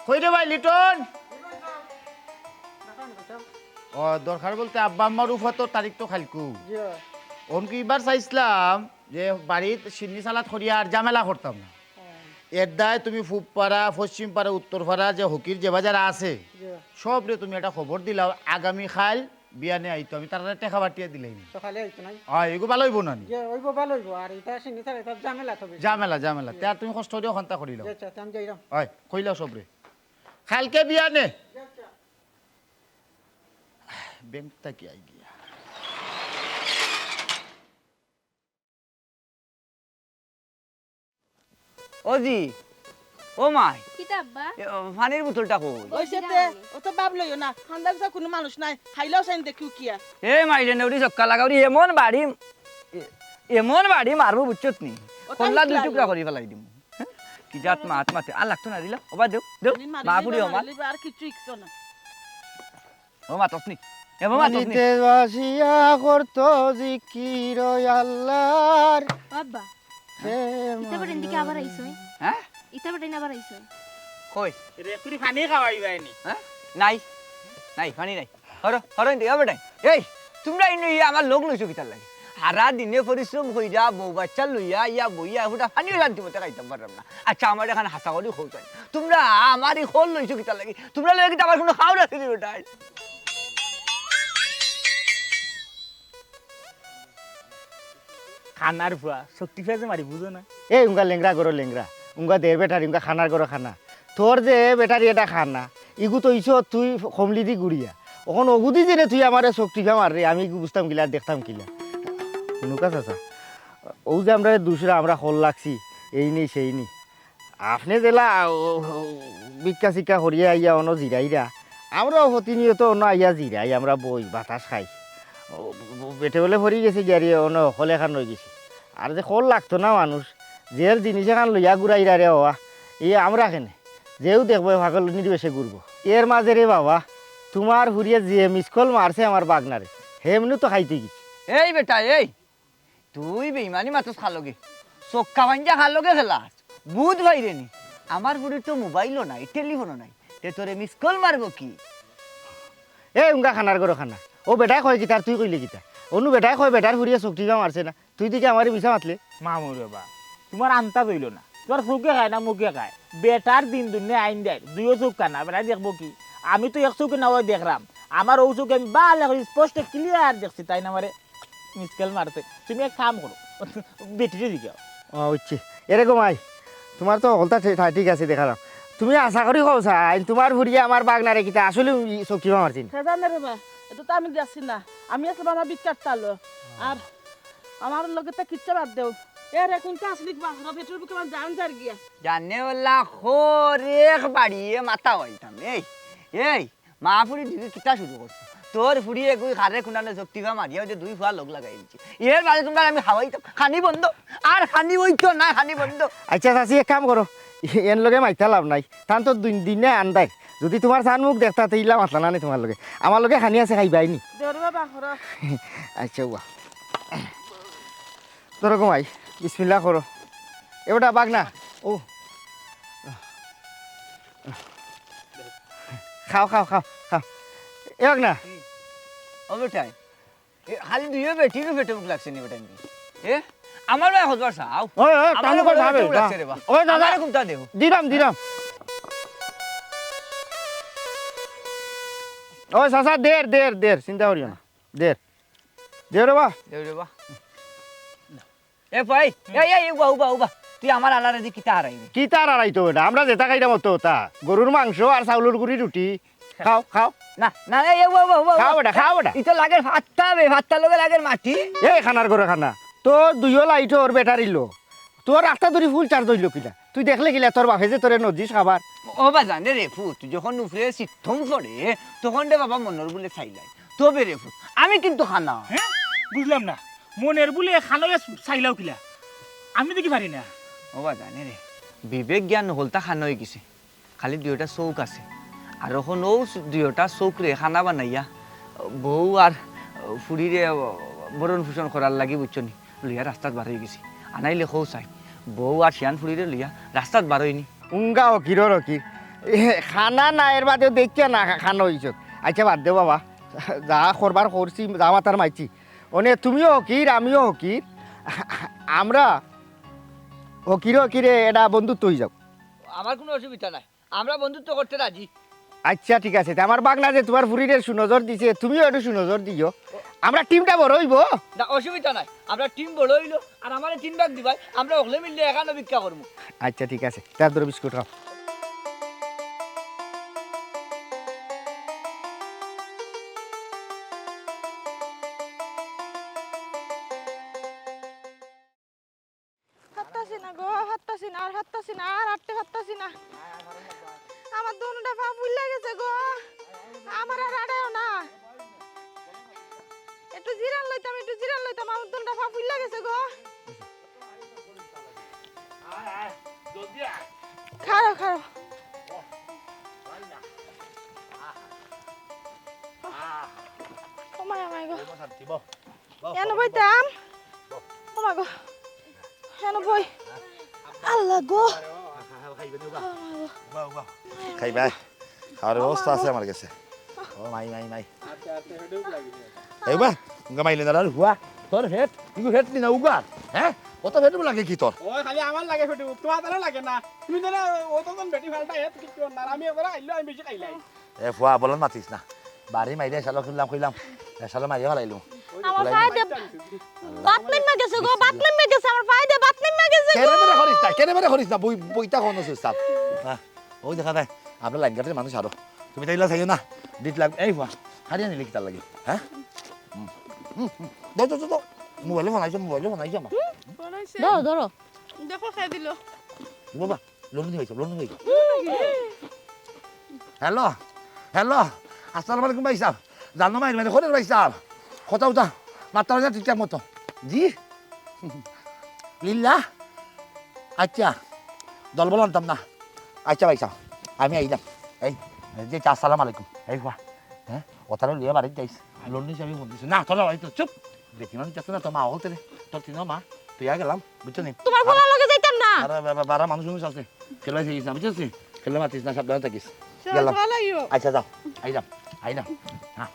কই রে ভাই লিটন? ও, দরকার বলতে আব্বা আম্মার উফাতর তারিখ তো কাইলকু। জি। অখন কিবার চাইছলাম যে বাড়িত শিন্নি সালাত করিয়া আর ঝামেলা করতাম না। হ্যাঁ। এর দায় তুমি পূব পাড়া, পশ্চিম পাড়া, উত্তর পাড়া যে হকির যে বাজার আছে, জি। সবরে তুমি একটা খবর দিলাও, আগামী কাইল বিয়ানে আইতো, আমি তারারে টেকা পাঠাইয়া দিলাইমু। সকালে আইতো নাই? অয়, এগু ভালা অইবো না নি? জি, অইবো, ভালা অইবো। আর ইটা শিন্নি সালাত, ইটা ঝামেলা তো বেশি। ঝামেলা, ঝামেলা। জি। তে আর তুমি কষ্ট করিও, অখানতা করিলাও। জি, আচ্ছা, তে আমি যাইরাম। অয়, কইলাও সবরে। কাইলকে বিয়ানে। জি, আচ্ছা। ব্যাংক থাকি আই গিয়া। ও জি, ও মাই। কিতা আব্বা? এ, ও, পানির বোতলটা কই? অইছে তে, অত ভাব লইও না। কান্দার কাছে কুনু মানুষ নাই। খাইলাও চাইন দেখিও কিয়া। এ মাই রে, নেউরি ছক্কা লাগাউরি, এমন বাড়ি, এ, এমন বাড়ি মারমু বুঝছত নি? অত কল্লা দুই টুকরা করি ফালাই দিমু। হ্যাঁ? কি জাত মাত মাতে। আর লাগতো না দিলা? ওবা দেও, দেও। মা ফুড়ি ও মা। আর কিচ্ছু ইকছো না। ও মাতস নি। এ, ও মাতস নি। নিতে বাসিয়া করতো জিকির আল্লাহর। বাবা, হে ইতা বেটা ইন্দিকে আবার আইছো, এ? হ্যাঁ? ইতা বেটা ইন আবার আইছো। কই? রে, তুই পানি খাওয়াই যায়নি। হ্যাঁ? নাই। নাই, পানি নাই। হরো, হরো ইন্দিকে, ও বেটা। এই, তুমরা ইনো ইয়া আমার লগ লইছো কিতার লাগি? হারা দিনে পরিশ্রম কইরা বউ বাচ্চা লইয়া ইয়া বইয়া ফুটা পানিও শান্তি মতে খাইতাম পারলাম না। আচ্ছা, আমার এখান হাছা করি কও চাই। তুমরা আমার ই খোল লইছো কিতার লাগি? তুমরা লইয়া কিতা আমার কুনু খাওয়ার আছে নি বেটায়? খানার ফুয়া, শক্তি পেয়ে যে মারি, বুঝো না? এই উঙ্গা লেংড়া গরো লেংড়া, উঙ্গা দের বেটারি, উঙ্গা খানার গরো খানা। তোর যে বেটারি এটা খানা, ইগু তো ইসো তুই কমলি দি গুড়িয়া। অখন অগুদি জেনে তুই আমারে শক্তি পে মার রে, আমি ইগু বুঝতাম কিলা আর দেখতাম কিলা। হুনুকা চাচা, অউ যে আমরা দুসরা আমরা খোল লাগছি, এই নেই সেই নেই। আপনে যেলা, ও, ও, ভিক্ষা-চিক্ষা করিয়া আইয়া অনো জিরাইরা, আমরাও প্রতিনিয়ত অনো আইয়া জিরাই, আমরা বই, বাতাস খাই। ও, ও, পেটে বলে ভরি গেছে গিয়া রে, অনো হকল এখান রই গেছে। আর যে খোল লাগতো না মানুষ, জের জিনিস এখান লইয়া ঘুরাইরা রে বাবা, এই আমরা কেনে, যেউ দেখবো পাগল নির্বেশে ঘুরবো। এর মাঝে রে বাবা, তুমার ফুড়িয়ে যে মিস কল মারছে আমার বাগনারে, হেমনু তো খাইতই গেছে। এই বেটা, এই, তুই বেইমানি মাতস কার লগে? চক্কা পাঞ্জা কার লগে খেলাস? বুঝ ভাই রে নি, আমার ফুড়ির তো মোবাইলও নাই, টেলিফোনও নাই, তে তোরে মিস কল মারবো কি? এ উঙ্গা খানার ঘরো খানা, অউ বেটায় কয় কিতা আর তুই কইলে কিতা? অনো বেটায় কয় বেটার ফুড়িয়ে চোখ টিপা মারছে না, তুই দেখি আমারে মিছা মাতলে। মামু রে বা, তুমার আন্তাজ অইলো না, তুমার চোখে খায় না মুখে খায়। বেটার দিন দুনিয়া আইন দেয়, দুইও চোখ কানা, বেটায় দেখবো কি? আমি তো এক চোখে না অয় দেখরাম, আমার অউ চোখে আমি বালা করি স্পষ্ট ক্লিয়ার দেখছি, তাইন আমারে মিস কল মারছে। তুমি এক কাম করো, বেটিরে জিগাও। ও, বুঝছি। এরে গো মাই, তুমার তো হকলতা ঠি-, ঠা-, ঠিক আছে, দেখালাম। তুমি আশা করি কও চাইন, তুমার ফুড়িয়ে আমার বাগনারে কিতা আসলে ই চোখ টিপা মারছে নি? হে জানে রে বা, ইতা তো আমি দেখছি না। আমি আছলাম আমার ভিক্ষার তালো। আর আমার লগে তো কিচ্ছা বাদ দেও। এ রে, কুনটা আসলি বা, র পেটর ভুকে আমার জান যার গিয়া। জানে ওলা খরেক বাড়িয়ে মাথা অইতাম। এই, এই, মা ফুড়ি দুইও কিতা শুরু করছো? তোর ফুড়িয়ে গুই খারে কুনানো চোখ টিপা মারিয়া অউ যে দুই ফুয়া লগ লাগাই দিছে। এর বাদে তুমরারে আমি খাওয়াইতাম। খানি বন্ধ। আর খানি অইতো না, খানি বন্ধ। আচ্ছা চাচি, এক কাম করো, এন লগে মাইতা লাভ নাই। তান তো দুই দিনে আন্দাই। যুদি তুমার চান মুখ দেখতা, তে ইলা মাতলা না নি তুমার লগে। আমার লগে খানি আছে, খাইবায় নি? দেও রে বাবা, খরো। আচ্ছা, ওয়া। ধরো গো মাই, বিসমিল্লাহ করো। এ বেটা, বাগনা। ও। খাও, খাও, খাও, খাও। এ বাগনা। ও বেটায়, এ, খালি দুইও বেটিরও পেটে ভুক লাগছে নি বেটায় নি? এ? আমার বায় কতবার চাও? ওই, ওই, আমার কাম বায় কর, পেটে ভাবে, ভুক লাগছে রে বা। ওই, দাদা। আমারে কুনটা দেও? Dirham, dirham. ওই, চাচা, দের, দের, দের, চিন্তা করিও না। দের। দের রে বা। দেও রে বা। এ ভাই, এই, এই, উবা, উবা, উবা। তুই আমার আলারে দি কিতা হারাইবি? কিতা আর হারাইতো বেটা? আমরা যেতা খাইরাম অতো অতা। গরুর মাংস আর চাউলর গুড়ি রুটি। খাও, খাও। না, না, এই, উবা, উবা, উবা, খাও উবা। বেটা, খাও বেটা। ইতো লাগের ফাত্তা বে, ফাত্তার লগে লাগের মাটি। এই খানার ঘরে খানা। তোর দুইও লাইটর ব্যাটারি লো। তোর রাস্তা ধরি ফুল চার্জ অইলো কিলা? তুই দেখলে কিলা তোর বাফে যে তোরে নজিস খাবার? ও বাজান রে ফুত, যখন উপরে সিথম পড়ে, তখন রে বাবা মনর বুলে চাইলাই। তবে রে ফুত, আমি কিন্তু খানা। হ্যাঁ? বুঝলাম না। মনর বুলে খানরে চাইলাও কিলা? আমি দেখি পারি না। ও বাজান রে, বিবেক জ্ঞান হকলতা খান অই গেছে। খালি দুইওটা চউখ আছে। আর অখন অউ দুইওটা চউখরে খানা বানাইয়া বউ আর ফুড়িরে ভরণ পোষণ করার লাগি, বুঝছো নি, লইয়া রাস্তাত বার অই গেছি। আনাইলে কও চাই, বউ আর শিয়ান ফুড়িরে লইয়া রাস্তাত বার অইনি। উঙ্গা হকিরর হকির। এ, খানা না, এর বাদেও দেখিয়া না খা-, খানো অইছত। আচ্ছা, বাদ দেও বাবা। যা করবার করছি, যা মাতার মাইছি। অনে তুমিও হকির, আমিও হকির। আমরা হকিরে হকিরে এটা বন্ধুত্ব অই যাউক। আমার কুনু অসুবিধা নাই, আমরা বন্ধুত্ব করতে রাজি। আচ্ছা, ঠিক আছে। তে আমার বাগনা যে তুমার ফুড়িরে সুনজর দিছে, তুমিও একটু সুনজর দিও। আমরা টিমটা বড় অইবো। না, অসুবিধা নাই, আমরা টিম বড় অইলো, আর আমারে তিন ভাগ দিবায়, আমরা হকলে মিললে এখানো ভিক্ষা করমু। আচ্ছা, ঠিক আছে। তে ধরো বিস্কুট খাও। হাঁটতাছি না গো, হাঁটতাছি না, আর হাঁটতাছি না, আর হাঁটতে পারতাছি না। আমার দুইটা পা ফুল্লা গেছে গো, আমার আর আড়েও না। একটু জিরান লইতাম, একটু জিরান লইতাম, আমার দুইটা পা ফুল্লা গেছে গো। খাড়ো, খাড়ো। ও মাই, ও মাই গো। এনো বইতাম। ও মা গো। এনো বই। আল্লাহ গো। ও মা গো। খাইবা? খাওয়ার ব্যবস্থা আছে আমার কাছে। ও মাই, মাই, মাই। এইবা, উঙ্গা মাইলে না আর হুয়া। তোর হেড, ইগু হেড নি না উগার। হ্যাঁ? অত হেড লাগে কি তোর? ও খালি আমার লাগে হেড, তোমার তারা লাগে না। তুমি জানো ও তো কোন বেটি ফালটা হেড কি না, আমি এবারে আইলো, আমি বেশি খাইলাই। এ ফুয়া, বলন মাতিস না। বাড়ি মাইরে শালো খুললাম, কইলাম। এ শালো মাইরে ফালাইলু। আমার পায়ে দে বাত নাইমা গেছে গো, বাত নাইমা গেছে, আমার পায়ে দে বাত নাইমা গেছে গো। কেনে বেরে করিস না, কেনে বেরে করিস না, বই, বইটা কোন সুস্তাব। হ্যাঁ, ওই দেখা যায়, আমরা লাইন গার্ডের মানুষ আরো। তুমি তাইলা চাইও না, ডিট লাগ, এই ফুয়া, হারিয়ে নিলে কি তার লাগে, হ্যাঁ? হুম, হুম, হুম। দাও, দাও, দাও, দাও। মোবাইলে ফোন আইছে, মোবাইলে ফোন আইছে আমার। ধরো, ধরো। দেখো, খাই দিল। বাবা, লন্ডন হয়েছে, লন্ডন হয়েছে। হ্যালো, হ্যালো, আসসালামু আলাইকুম ভাই সাহেব। জানো মাইর মানে খোঁজের ভাই সাহেব। কথা উঠা, মাত্রা হয়ে ঠিকঠাক মতো। জি? লিল্লা? আচ্ছা, দলবল আনতাম না। আচ্ছা ভাইসাব, আমি আইলাম। এই, এই যে, আসসালামু আলাইকুম। এই হুয়া, হ্যাঁ, অতারে লইয়া বাড়িত যাইস। লন্ডন হিসাবে ফোন দিছে। না, তোর বাড়িত চুপ। বেটি মানুষ আছে না, তোর মা হতে রে। তোর তিনও মা, তুই আর গেলাম, বুঝছো নি? তোমার আর পোলার লগে যাইতাম না। আরে বাবা, বারা মানুষ মানুষ আছে। খেলা হয়ে গেছে না, বুঝছিস নি? খেলা মাতিস না, সাবধানে থাকিস। চল, গেলাম। চল, আইও। আচ্ছা, যাও। আইলাম, আইলাম। হ্যাঁ।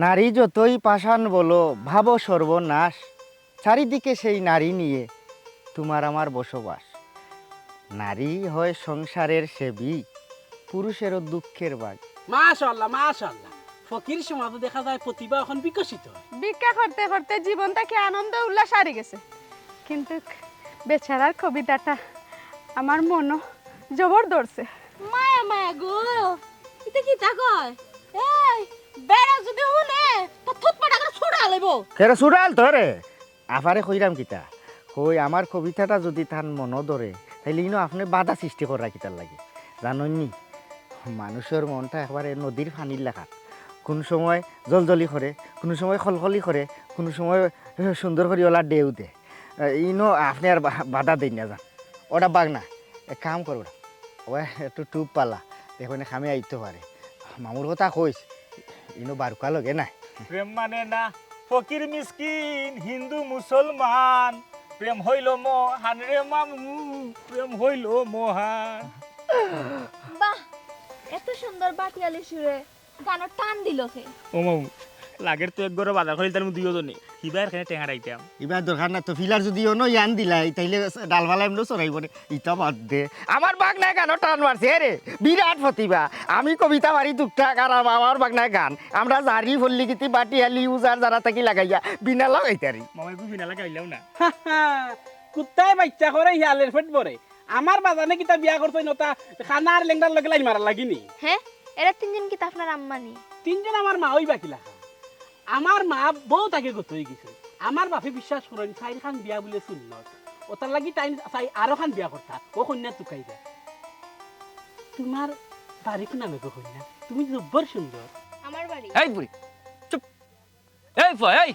নারী যতই পাষাণ বলো, ভাবো সর্বনাশ, চারিদিকে সেই নারী নিয়ে তোমার আমার বসবাস। নারী হয় সংসারের সেবী, পুরুষেরও দুঃখের ভাগ। মাশাআল্লাহ, মাশাআল্লাহ। ফকির সমাজো দেখা যায় প্রতিভা অখন বিকশিত। ভিক্ষা করতে করতে জীবন থাকি আনন্দ উল্লাস হারি গেছে, কিন্তু বেচারার কবিতাটা আমার মনো জবর ধরছে। মায়া মায়া গো, ইতা কিতা কয়? এই, বেটা যদি হুনে, তো থুতপাটা করে ছুড়া লাইবো। কেরে ছুড়াল তো রে? আফারে কইরাম কিতা? কই, আমার কবিতাটা যদি তান মনো ধরে, তাইলে ইনো আপনে বাধা সৃষ্টি কররা কিতার লাগি? জানইন নি, মানুষর মনটা একবারে নদীর পানির লাখান। কুনু সময় জলজলি করে, কুনু সময় খলখলি করে, কুনু সময় সুন্দর করি ওলা ঢেউ দে। ইনো আপনে আর বা-, বাধা দেইন না যান। ওটা বাগ না, এক কাম করো না, ও একটু টুপ পালা, দেখো না কামে আইতো পারে। মামুর কথা কইস, ইনো বারুকা লগে না। প্রেম মানে না ফকির মিসকিন হিন্দু মুসলমান, প্রেম হইল মহান রে মামু, প্রেম হইল মহান। বাহ, এত সুন্দর বাটিয়ালি সুরে গানর টান দিল কে? ও মামু, লাগের তো এক ঘরো বাজার করিলতাম দুইও জনে, হিবার কেনে টেঙা রাইতাম। ইবার দরকার না তো, ফিলার যদি অনো ইয়ান দিলাই, তাইলে ডালফালা এমনেও চড়াইবো নে। ইতা বাদ দে। আমার বাগনায় গানর টান মারছে, এ রে, বিরাট প্রতিভা। আমি কবিতা পারি টুকটাক, আর আম-, আমার বাগনায় গান। আমরা জারি, ফল্লিকিতি, বাটিয়ালি, উজার যারা থাকি লাগাইয়া বিনালাও গাইতারি। মামা, একটু বিনালা গাইলাও না। কুত্তায় বাচ্চা করে, হিয়ালের পেট ভরে। আমার বাজানে কিতা বিয়া করছইন ওটা কানা আর লেংড়ার লগে লাইন মারার লাগি নি? হে, এরা তিনজন কিতা আপনার আম্মা নি? তিনজন আমার মা ওই বাকি লাখা। আমার মা বউত আগে গত অই গেছে। আমার বাপে বিশ্বাস করইন, চাইর খান বিয়া বুলে সুন্নত। ওটার লাগি তাইন চাই আরো খান বিয়া করতা। ও কইন্যা তুকাই দেয়। তুমার বাড়ি কুন নামে গো কইন্যা? তুমি জব্বর সুন্দর। আমার বাড়ি। এই বুড়ি, চুপ। এই ফুয়া, এই,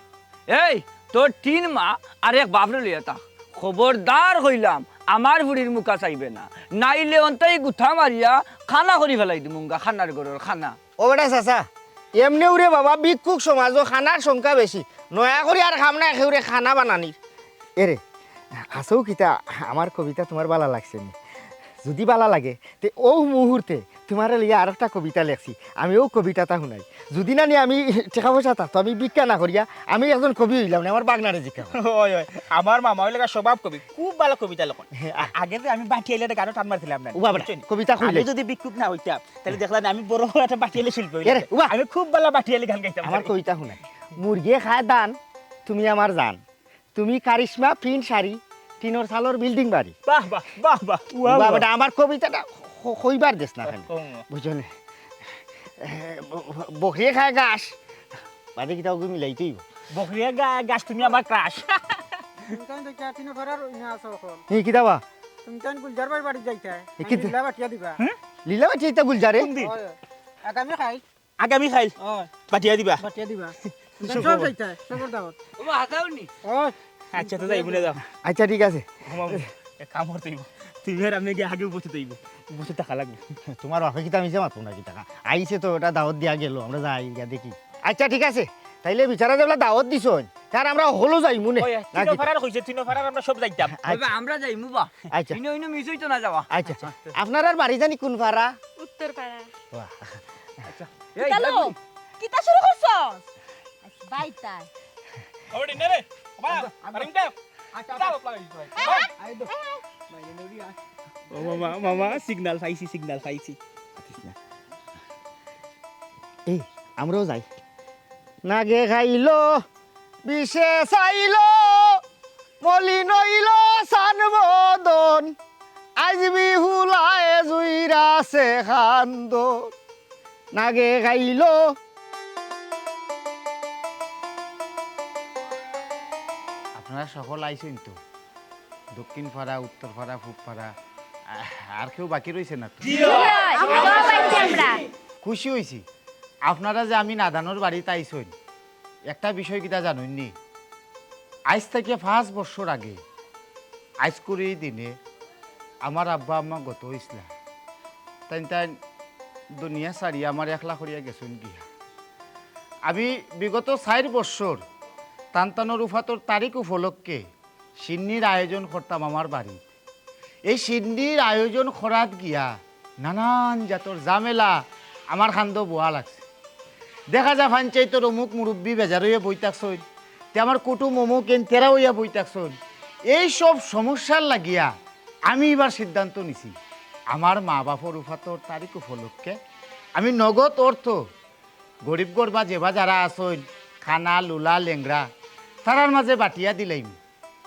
এই, তোর তিন মা আর এক বাপরে লইয়া থাক। খবরদার কইলাম, আমার ফুড়ির মুখা চাইবে না, নাইলে অন্তই গুথা মারিয়া খানা করি ফেলাই দিমুগা, খানার ঘরর খানা। ও বেটা চাচা, এমনেও রে বাবা, ভিক্ষুক সমাজো খানার সংখ্যা বেশি। নয়া করি আর কাম নাই কেউরে খানা বানানির। এরে, আছাউ কিতা, আমার কবিতা তুমার বালা লাগছে নি? যুদি বালা লাগে, তে অউ মুহূর্তে তুমারে লইয়া আরোকটা কবিতা লেখছি। আমি অউ কবিতাটা হুনাই। যুদি না নি আমি টেকা পয়সা থাকতো, আমি ভিক্ষা না করিয়া আমি একজন কবি অইলাম নে, আমার বাগনারে জিকাও। ওই, ওই, আমার মামা অইলা গি স্বভাব কবি, খুব বালা কবিতা লেখইন। হে, আ- আগে যে আমি বাটিয়ালি গানর টান মারছিলাম না, ও বাবা, বুঝছো নি? কবিতা কইলে। আমি যুদি ভিক্ষুক না অইতাম, তাইলে দেখলাম আমি বড় একটা বাটিয়ালি শিল্পী অইলাম। এরে, উবা। আমি খুব বালা বাটিয়ালি গান গাইতাম আমার পারি। কবিতা হুনাই। মুরগিয়ে খায় ধান, তুমি আমার জান। তুমি কারিশমা প্রিন্ট শাড়ি, টিনর চালর বিল্ডিং বাড়ি। বাহ, বাহ, বাহ, বাহ। ওয়া, উবা, ওয়া। বেটা, আমার কবিতাটা ক-, কইবার দেস না কেনে? ও, ও। বুঝছো নি? এ, ব-, ব-, বকরিয়ে খায় ঘাস। বাদে কিতা ওগু মিলাইতে অইবো। বকরিয়ে গা-, ঘাস তুমি আমার crush। তুমি তাইন দেখিয়া টিনর পাড়ার ওই না আছো অখন। ই কিতা বা? তুমি তাইন গুলজার ভাইর বাড়িত যাইতায়। এ আমি কিতা? লীলা বাটিয়া দিবা। হুম? লীলা বাটিয়া ইতা গুলজারে? কোনদিন? ওই, আগামী খাই। আগামী খাইল ওই। বাটিয়া দিবা। বাটিয়া দিবা। সব যাইতায়, সবর দাওত। ও, হাজাও নি? ওই। আচ্ছা, তো যাইমু নে, যাও। আচ্ছা, ঠিক আছে। ও মামু, এক কাম করতে অইবো। তুমি আর আমি গিয়া আগে উপস্থিত অইবো। উপস্থিত থাকা লাগবো। তুমার বাপে কিতা মিছা মাতবো নাকি টাকা? আইছে তো, ওটা দাওত দিয়া গেল, আমরা যাই গিয়া দেখি। আচ্ছা, ঠিক আছে। তাইলে বিচারা যেবলা দাওত দিছইন, তার আমরা হকলো যাইমু নে। ওই, নাকি? তিনো পাড়ার কইছে, তিনো পাড়ার আমরা সব যাইতাম। আচ্ছা। ওই বা, আমরা যাইমু বা। আচ্ছা। ইনো, ইনো মিস অইতো না যাওয়া। আচ্ছা। আচ্ছা। আপনারার বাড়ি জানি কুন পাড়া? উত্তর পাড়া। বাহ। আচ্ছা। এই, কিতা লো? এই। কিতা শুরু করছস? আচ্ছা, বাইতাই। খবর দিন রে। বাবা, আচ্ছা, আচ্ছা। আরে উঠা। আচ্ছা, কিতা আচ্ছা। লোক লাগাইছিস ভাই? হ্যাঁ? আই দো। ও মামা, মামা, signal পাইছি, signal পাইছি। এই, আমরাও যাই। নাগে খাইলো, বিষে চাইলো, মলিন অইলো সান বদন, আইজ বিহুলায় জুইরা আছে খান্দন। নাগে খাইলো। আপনারা সকল আইছইন তো? দক্ষিণ পাড়া, উত্তর পাড়া, পূব পাড়া, আ-, আর কেউ বাকি রইছে না তো? জি অয়, আমরাও আইছি আমরা। খুশি অইছি আপনারা যে আমি নাদানর বাড়িত আইছইন। একটা বিষয় কিতা জানইননি? আইজ থাকি পাঁচ বছর আগে আইজকুর ই দিনে আমার আব্বা আম্মা গত অইছলা। তাইন তাইন দুনিয়া ছাড়িয়া আমারে একলা করিয়া গেছইন গিয়া। আমি বিগত চাইর বছর তান তানর উফাতর তারিখ উপলক্ষে শিন্নির আয়োজন করতাম আমার বাড়িত। এই শিন্নির আয়োজন করাত গিয়া নানান জাতর ঝামেলা আমার কান্দো বওয়া লাগছে। দেখা যায় পঞ্চায়েতর অমুক মুরব্বি বেজার অইয়া বই থাকছইন, তে আমার কুটুম অমুক এন তেরা অইয়া বই থাকছইন। এই সব সমস্যার লাগিয়া আমি ইবার সিদ্ধান্ত নিছি, আমার মা বাপর উফাতর তারিখ উপলক্ষে আমি নগদ অর্থ গরিব গরবা যেবা যারা আছইন, কানা, লুলা, লেংড়া, তারার মাঝে বাটিয়া দিলাইমু।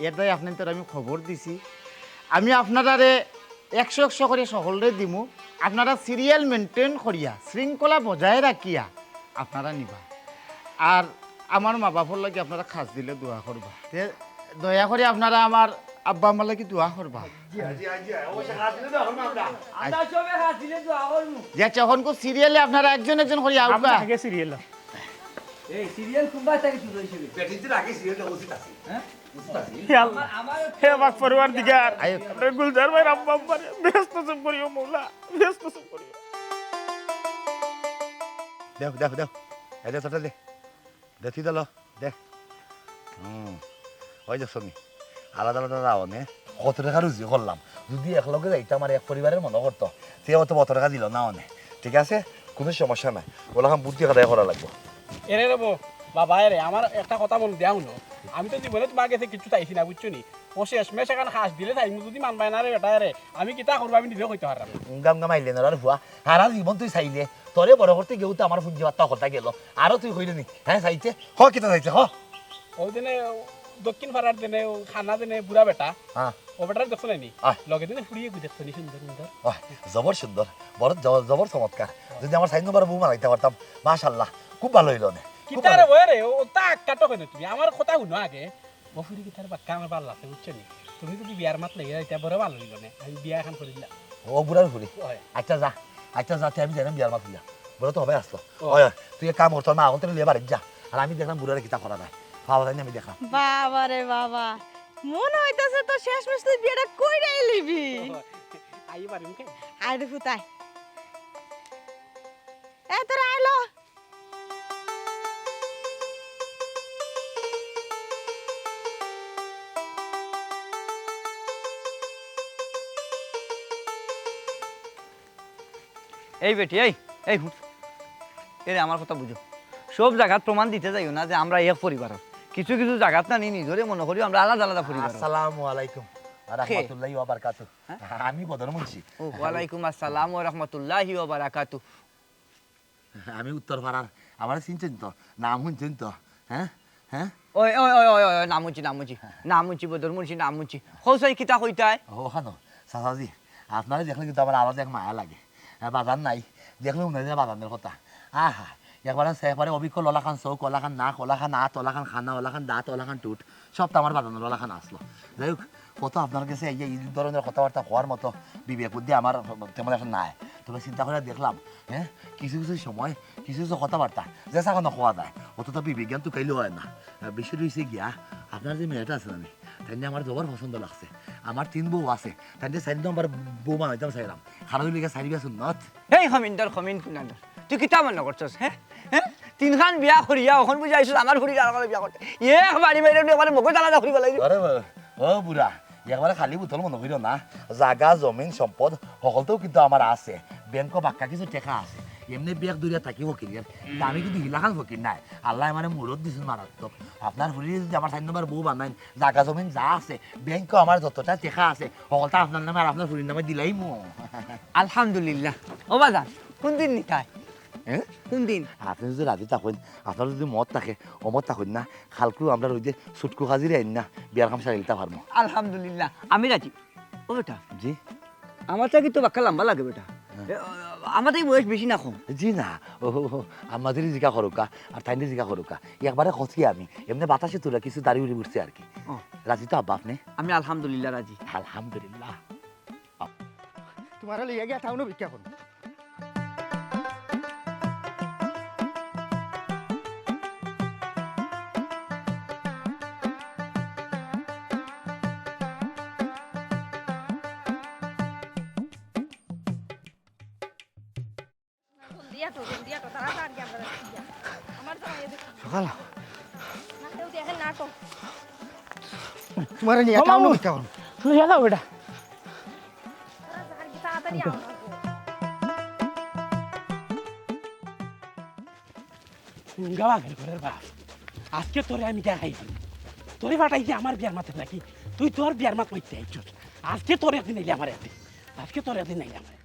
এর দায় আপনাইন্তরে আমি খবর দিছি। আমি আপনারারে একশো একশো করি সকলরে দিমু। আপনারা serial maintain করিয়া, শৃঙ্খলা বজায় রাখিয়া আপনারা নিবা। আর আমার মা বাপর লাগি আপনারা খাছ দিলে দোয়া করবা। তে দয়া করি আপনারা আমার আব্বা আম্মার লাগি দোয়া করবা। জি, জি, জি, অবশ্যই খাছ দিলে দোয়া করবো আমরা। আমরা সবে খাছ দিলে দোয়া করবো। যে যখন কো serial-এ আপনারা একজন একজন করি আউকা। আমরা আগে serial। এই serial কুনবা থাকি শুরু অইছে? বেটির আগে serial-টা উচিত আছে। হ্যাঁ? উচিত আছে। হে আল্লাহ, আমার, আমার হে পাক পরওয়ারদিগার, আয়ো। আমরা গুলজার ভাইর আব্বা আম্মারে বেহেস্ত নসিব করিও মৌলা, বেহেস্ত নসিব করিও। দেও, দেও, দেও। এই দে, ছটা দে। দে, তুই দে ল, দে। হুম, ওই দেখছো নি? আলাদা আলাদা যাও নে। কত টেকা রুজি করলাম। যদি একলগে যাইতাম আর এক পরিবারের মনো করতো, তে অত অত টেকা দিল না অনে। ঠিক আছে? কুনু সমস্যা নাই। অলাখান বুদ্ধি খাটাইয়া করা লাগবো। এরে রে বো, বাবা এরে, আমার একটা কথা মনো দিয়া হুনো। আমি তো জীবনে তুমার গেছে কিচ্ছু চাইছি না, বুঝছো নি? ও শেষমেশ এখান খাছ দিলে চাইমু, যদি মানবায় না রে বেটা এরে, আমি কিতা করবো আমি নিজেও কইতাম পাররাম না। গাম গাম আইলে না রে ফুয়া, হারা জীবন তুই চাইলে, তোরে বড় করতে গিয়াউ তো আমার পুঞ্জি বাত্তা হকলতা গেল, আরো তুই কইলে নি, হ্যাঁ চাইতে, হ কিতা চাইতে, হ। ওই দিনে দক্ষিণ পাড়ার দিনে ও খানা দিনে বুড়া বেটা, হ্যাঁ। ও বেটারে দেখছো না নি? আহ। লগে দিনে ফুড়িয়ে গু দেখছো নি সুন্দর সুন্দর। আহ, জবর সুন্দর, বড় জ-, জবর চমৎকার। যদি আমার চাইর নম্বর বউ বানাইতা পারতাম, মাশাআল্লাহ, খুব ভালা অইলো নে। খুব কিতা রে ভালা। ওই রে, ও তা কাটো কেনে তুমি? আমার কথা হুনো আগে। ও ফুড়ি কিতার বাক্কা আমার ভালা লাগছে, বুঝছো নি? তুমি যদি বিয়ার মাত লইয়া যাইতা, বড় ভালা অইলো নে। আমি বিয়া এখান করিলাম। ও বুড়ার ফুড়ি। ওই। আচ্ছা যা, আচ্ছা যা, তে আমি যাইরাম বিয়ার মাত লইয়া। বড় তো হবে আসলো। ও। ওই, ওই, তুই এক কাম কর, তোর মা অকলতে লইয়া বাড়িত যা। আর আমি দেখরাম বুড়ারে কিতা করা যায়। পাওয়া যায় নি আমি দেখরাম। বাবা রে বাবা, মনো অইতাছে তো শেষমেশ তুই বিয়াটা কইরাই লিবি। ও, আই বাড়ি মুখে। আয় রে ফুতায়। এ তোরা আইলো। এই বেটি, এই, এই হুট। এরে আমার কথা বুঝো। সব জাগাত প্রমাণ দিতে যাইও না যে আমরা এক পরিবারর। কিছু কিছু জাগাত না নি নিজরে মনো করিও আমরা আলাদা আলাদা পরিবার। আসসালামু আলাইকুম ওয়া রাহমাতুল্লাহি ওয়া বারাকাতুহু। হ্যাঁ? আমি বদর মুন্সি। ও, ওয়ালাইকুম আসসালাম ওয়া রাহমাতুল্লাহি ওয়া বারাকাতুহু। আমি উত্তর পাড়ার, আমারে চিনছইন তো, নাম হুনছইন তো, হ্যাঁ? হ্যাঁ? ওই, ওই, ওই, ওই, ওই, নাম হুনছি, নাম হুনছি। নাম হুনছি, বদর মুন্সি, নাম হুনছি। কও চাই কিতা কইতায়? ও, খানো, চাচাজি, আপনারে দেখলে কিন্তু আমার আলাদা এক মায়া লাগে। হ্যাঁ, বাজান নাই, দেখলে মনে অয় যে বাজানের কথা। আহা, একবারে সে একবারে অবিকল, অলাখান চউখ, অলাখান নাক, অলাখান আত, অলাখান কানা, অলাখান দাঁত, অলাখান ঠুট, সব তো আমার বাজানের অলাখান আসলো। যাই হোক, কত আপনার গেছে এই যে এই ধরনের কথাবার্তা কওয়ার মতো বিবেক বুদ্ধি আমার তেমন একটা নাই। তবে চিন্তা করিয়া দেখলাম, হ্যাঁ, কিছু কিছু সময় কিছু কিছু কথাবার্তা যেছা কুনু কওয়া যায়, অত তো বিবেক জ্ঞান তুকাইলে অয় না। আহ, বিষয়টা অইছে গিয়া, আপনার যে মেয়েটা আছে না, তাইরে আমার জবর পছন্দ লাগছে। আমার তিন বউ আছে, তাইরে চাইর নম্বর বউ বানাইতাম চাইরাম। কারণ অইলো গিয়া চাইর বিয়া সুন্নত। এই খমিন্দর, খমিন কুনান্দর, তুই কিতা মনো করছস, হ্যাঁ? হ্যাঁ? তিনখান বিয়া করিয়া অখন বুঝি আইছস আমার ফুড়ির আরকরে বিয়া করতে। এক বাড়ি মাইরে একবারে মগজ আলাদা করি ফালাইলি। আরে বা-, ও বুড়া, একবারে খালি বোতল মনো করিও না। জাগা, জমিন, সম্পদ হকলতাউ কিন্তু আমার আছে। ব্যাংকো বাক্কা কিছু টেকা আছে। এমনে ব্যাগ ধরিয়া থাকি ফকির। কিন্তু আমি কিন্তু হিলাখান ফকির নায়। আল্লায় আমারে মুরত দিছইন মারাত্মক। আপনার ফুড়িরে যদি আমার চাইর নম্বর বউ বানাইন, জাগা জমিন যা আছে, ব্যাংকো আমার যতটা টেকা আছে, হকলতা আপনার নামে আর আপনার ফুড়ির নামে দিলাইমু। আলহামদুলিল্লাহ। ও বাজান, কুনদিন নিতায়? হ্যাঁ? কুনদিন? আপনে যদি রাজি থাকইন, আপনার যদি মত থাকে, অমত থাকইন না, কাইলকু আমরা অউ যে ছুটকু কাজিরে আইন না, বিয়ার কাম সারাইলিতা পারমু। আলহামদুলিল্লাহ, আমি রাজি। ও বেটা। জি? আমার থাকি তো বাক্কা লাম্বা লাগে বেটা। হ্যাঁ। এ, আমার থাকি বয়স বেশি না কম? জি না, ও, ও, ও, আমারে জিকা করউক্কা, আর তাইরে জিকা করউক্কা। একবারে কছি আমি, এমনে বাতাসে তুলা কিছু দাড়ি উড়ি উঠছে আর কি। ও। রাজি তো আব্বা আপনে? আমি আলহামদুলিল্লাহ রাজি। আলহামদুলিল্লাহ। তুমারে লইয়া গিয়া টাউনো ভিক্ষা করমু। দিয়া তো, দিয়া তো, তাড়াতাড়ি আমরা যাচ্ছি, দিয়া। আমার জামাই এদিকে। সকাল না, কেউ দেখেন না তো। তোমার নিয়ে বাবা, টাউনে ও- ভিক্ষা করো। লইয়া যাও বেটা। তাড়াতাড়ি, তাড়াতাড়ি আমরা। গাওয়া ঘর ঘরের বাপ, আজকে তোরে আমি দেখাই দিই। তোরে পাঠাইছি আমার বিয়ার মাতে নাকি? তুই তোর বিয়ার মাত মাইতে আইছস। আজকে তোর একদিন আইলে আমার একদিন, আজকে তোর একদিন আইলে আমার একদিন।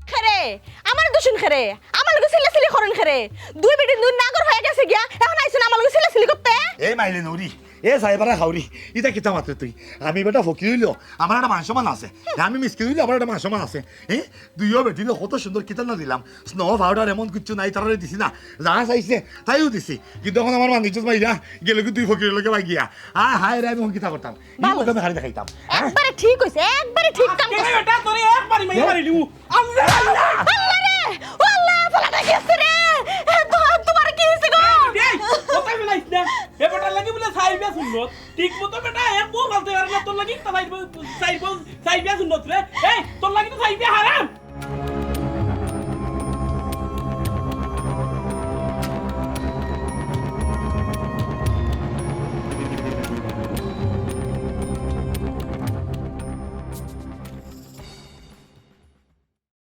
খেরে, আমার দুষুন খেরে, আমার লগে চিল্লাচিল্লি করুন খেরে। দুই বেটি দুই নাগর হয়ে গেছে গিয়া, এখন আইছুন আমার লগে চিল্লাচিল্লি করতে। এ মাইলে নৌরি, এ সাহেবারা খাউরি, ইটা কিতা মাত্র তুই? আমি বেটা ফকির হইলো, আমার একটা মান সম্মান আছে। আমি মিসকিন হইলো, আমার একটা মান সম্মান আছে। হ্যাঁ, দুইও বেটিরে কত সুন্দর কিতা না দিলাম, স্নো পাউডার এমন কিচ্ছু নাই, তারারে দিছি না, যা চাইছে তাইও দিছি। কিন্তু এখন আমার মানুষ মাইরা গেল কি তুই ফকিরের লগে ভাগিয়া। আয় হায় রে, আমি এখন কিতা করতাম? এই মুখে আমি হারি দেখাইতাম। হ্যাঁ? একবারে ঠিক হইছে, একবারে ঠিক কাম কেন করছে। বেটা তোরে একবারই মাইরা মারিলিমু। আল্লাহ আল্লাহ। আল্লাহ রে, ও আল্লাহ, ফালাটা গেছে রে। এ, তো- তোমার কি হইছে গো? এই, কথা মিলাইস না। এ বেটার লাগি বলে চাইর বিয়া সুন্নত। ঠিক মতো বেটা এক বউ ফালতে পারে না, তোর লাগি একটা চাইর বউ, চাইর বউ, চাইর বিয়া সুন্নত রে। এই, তোর লাগি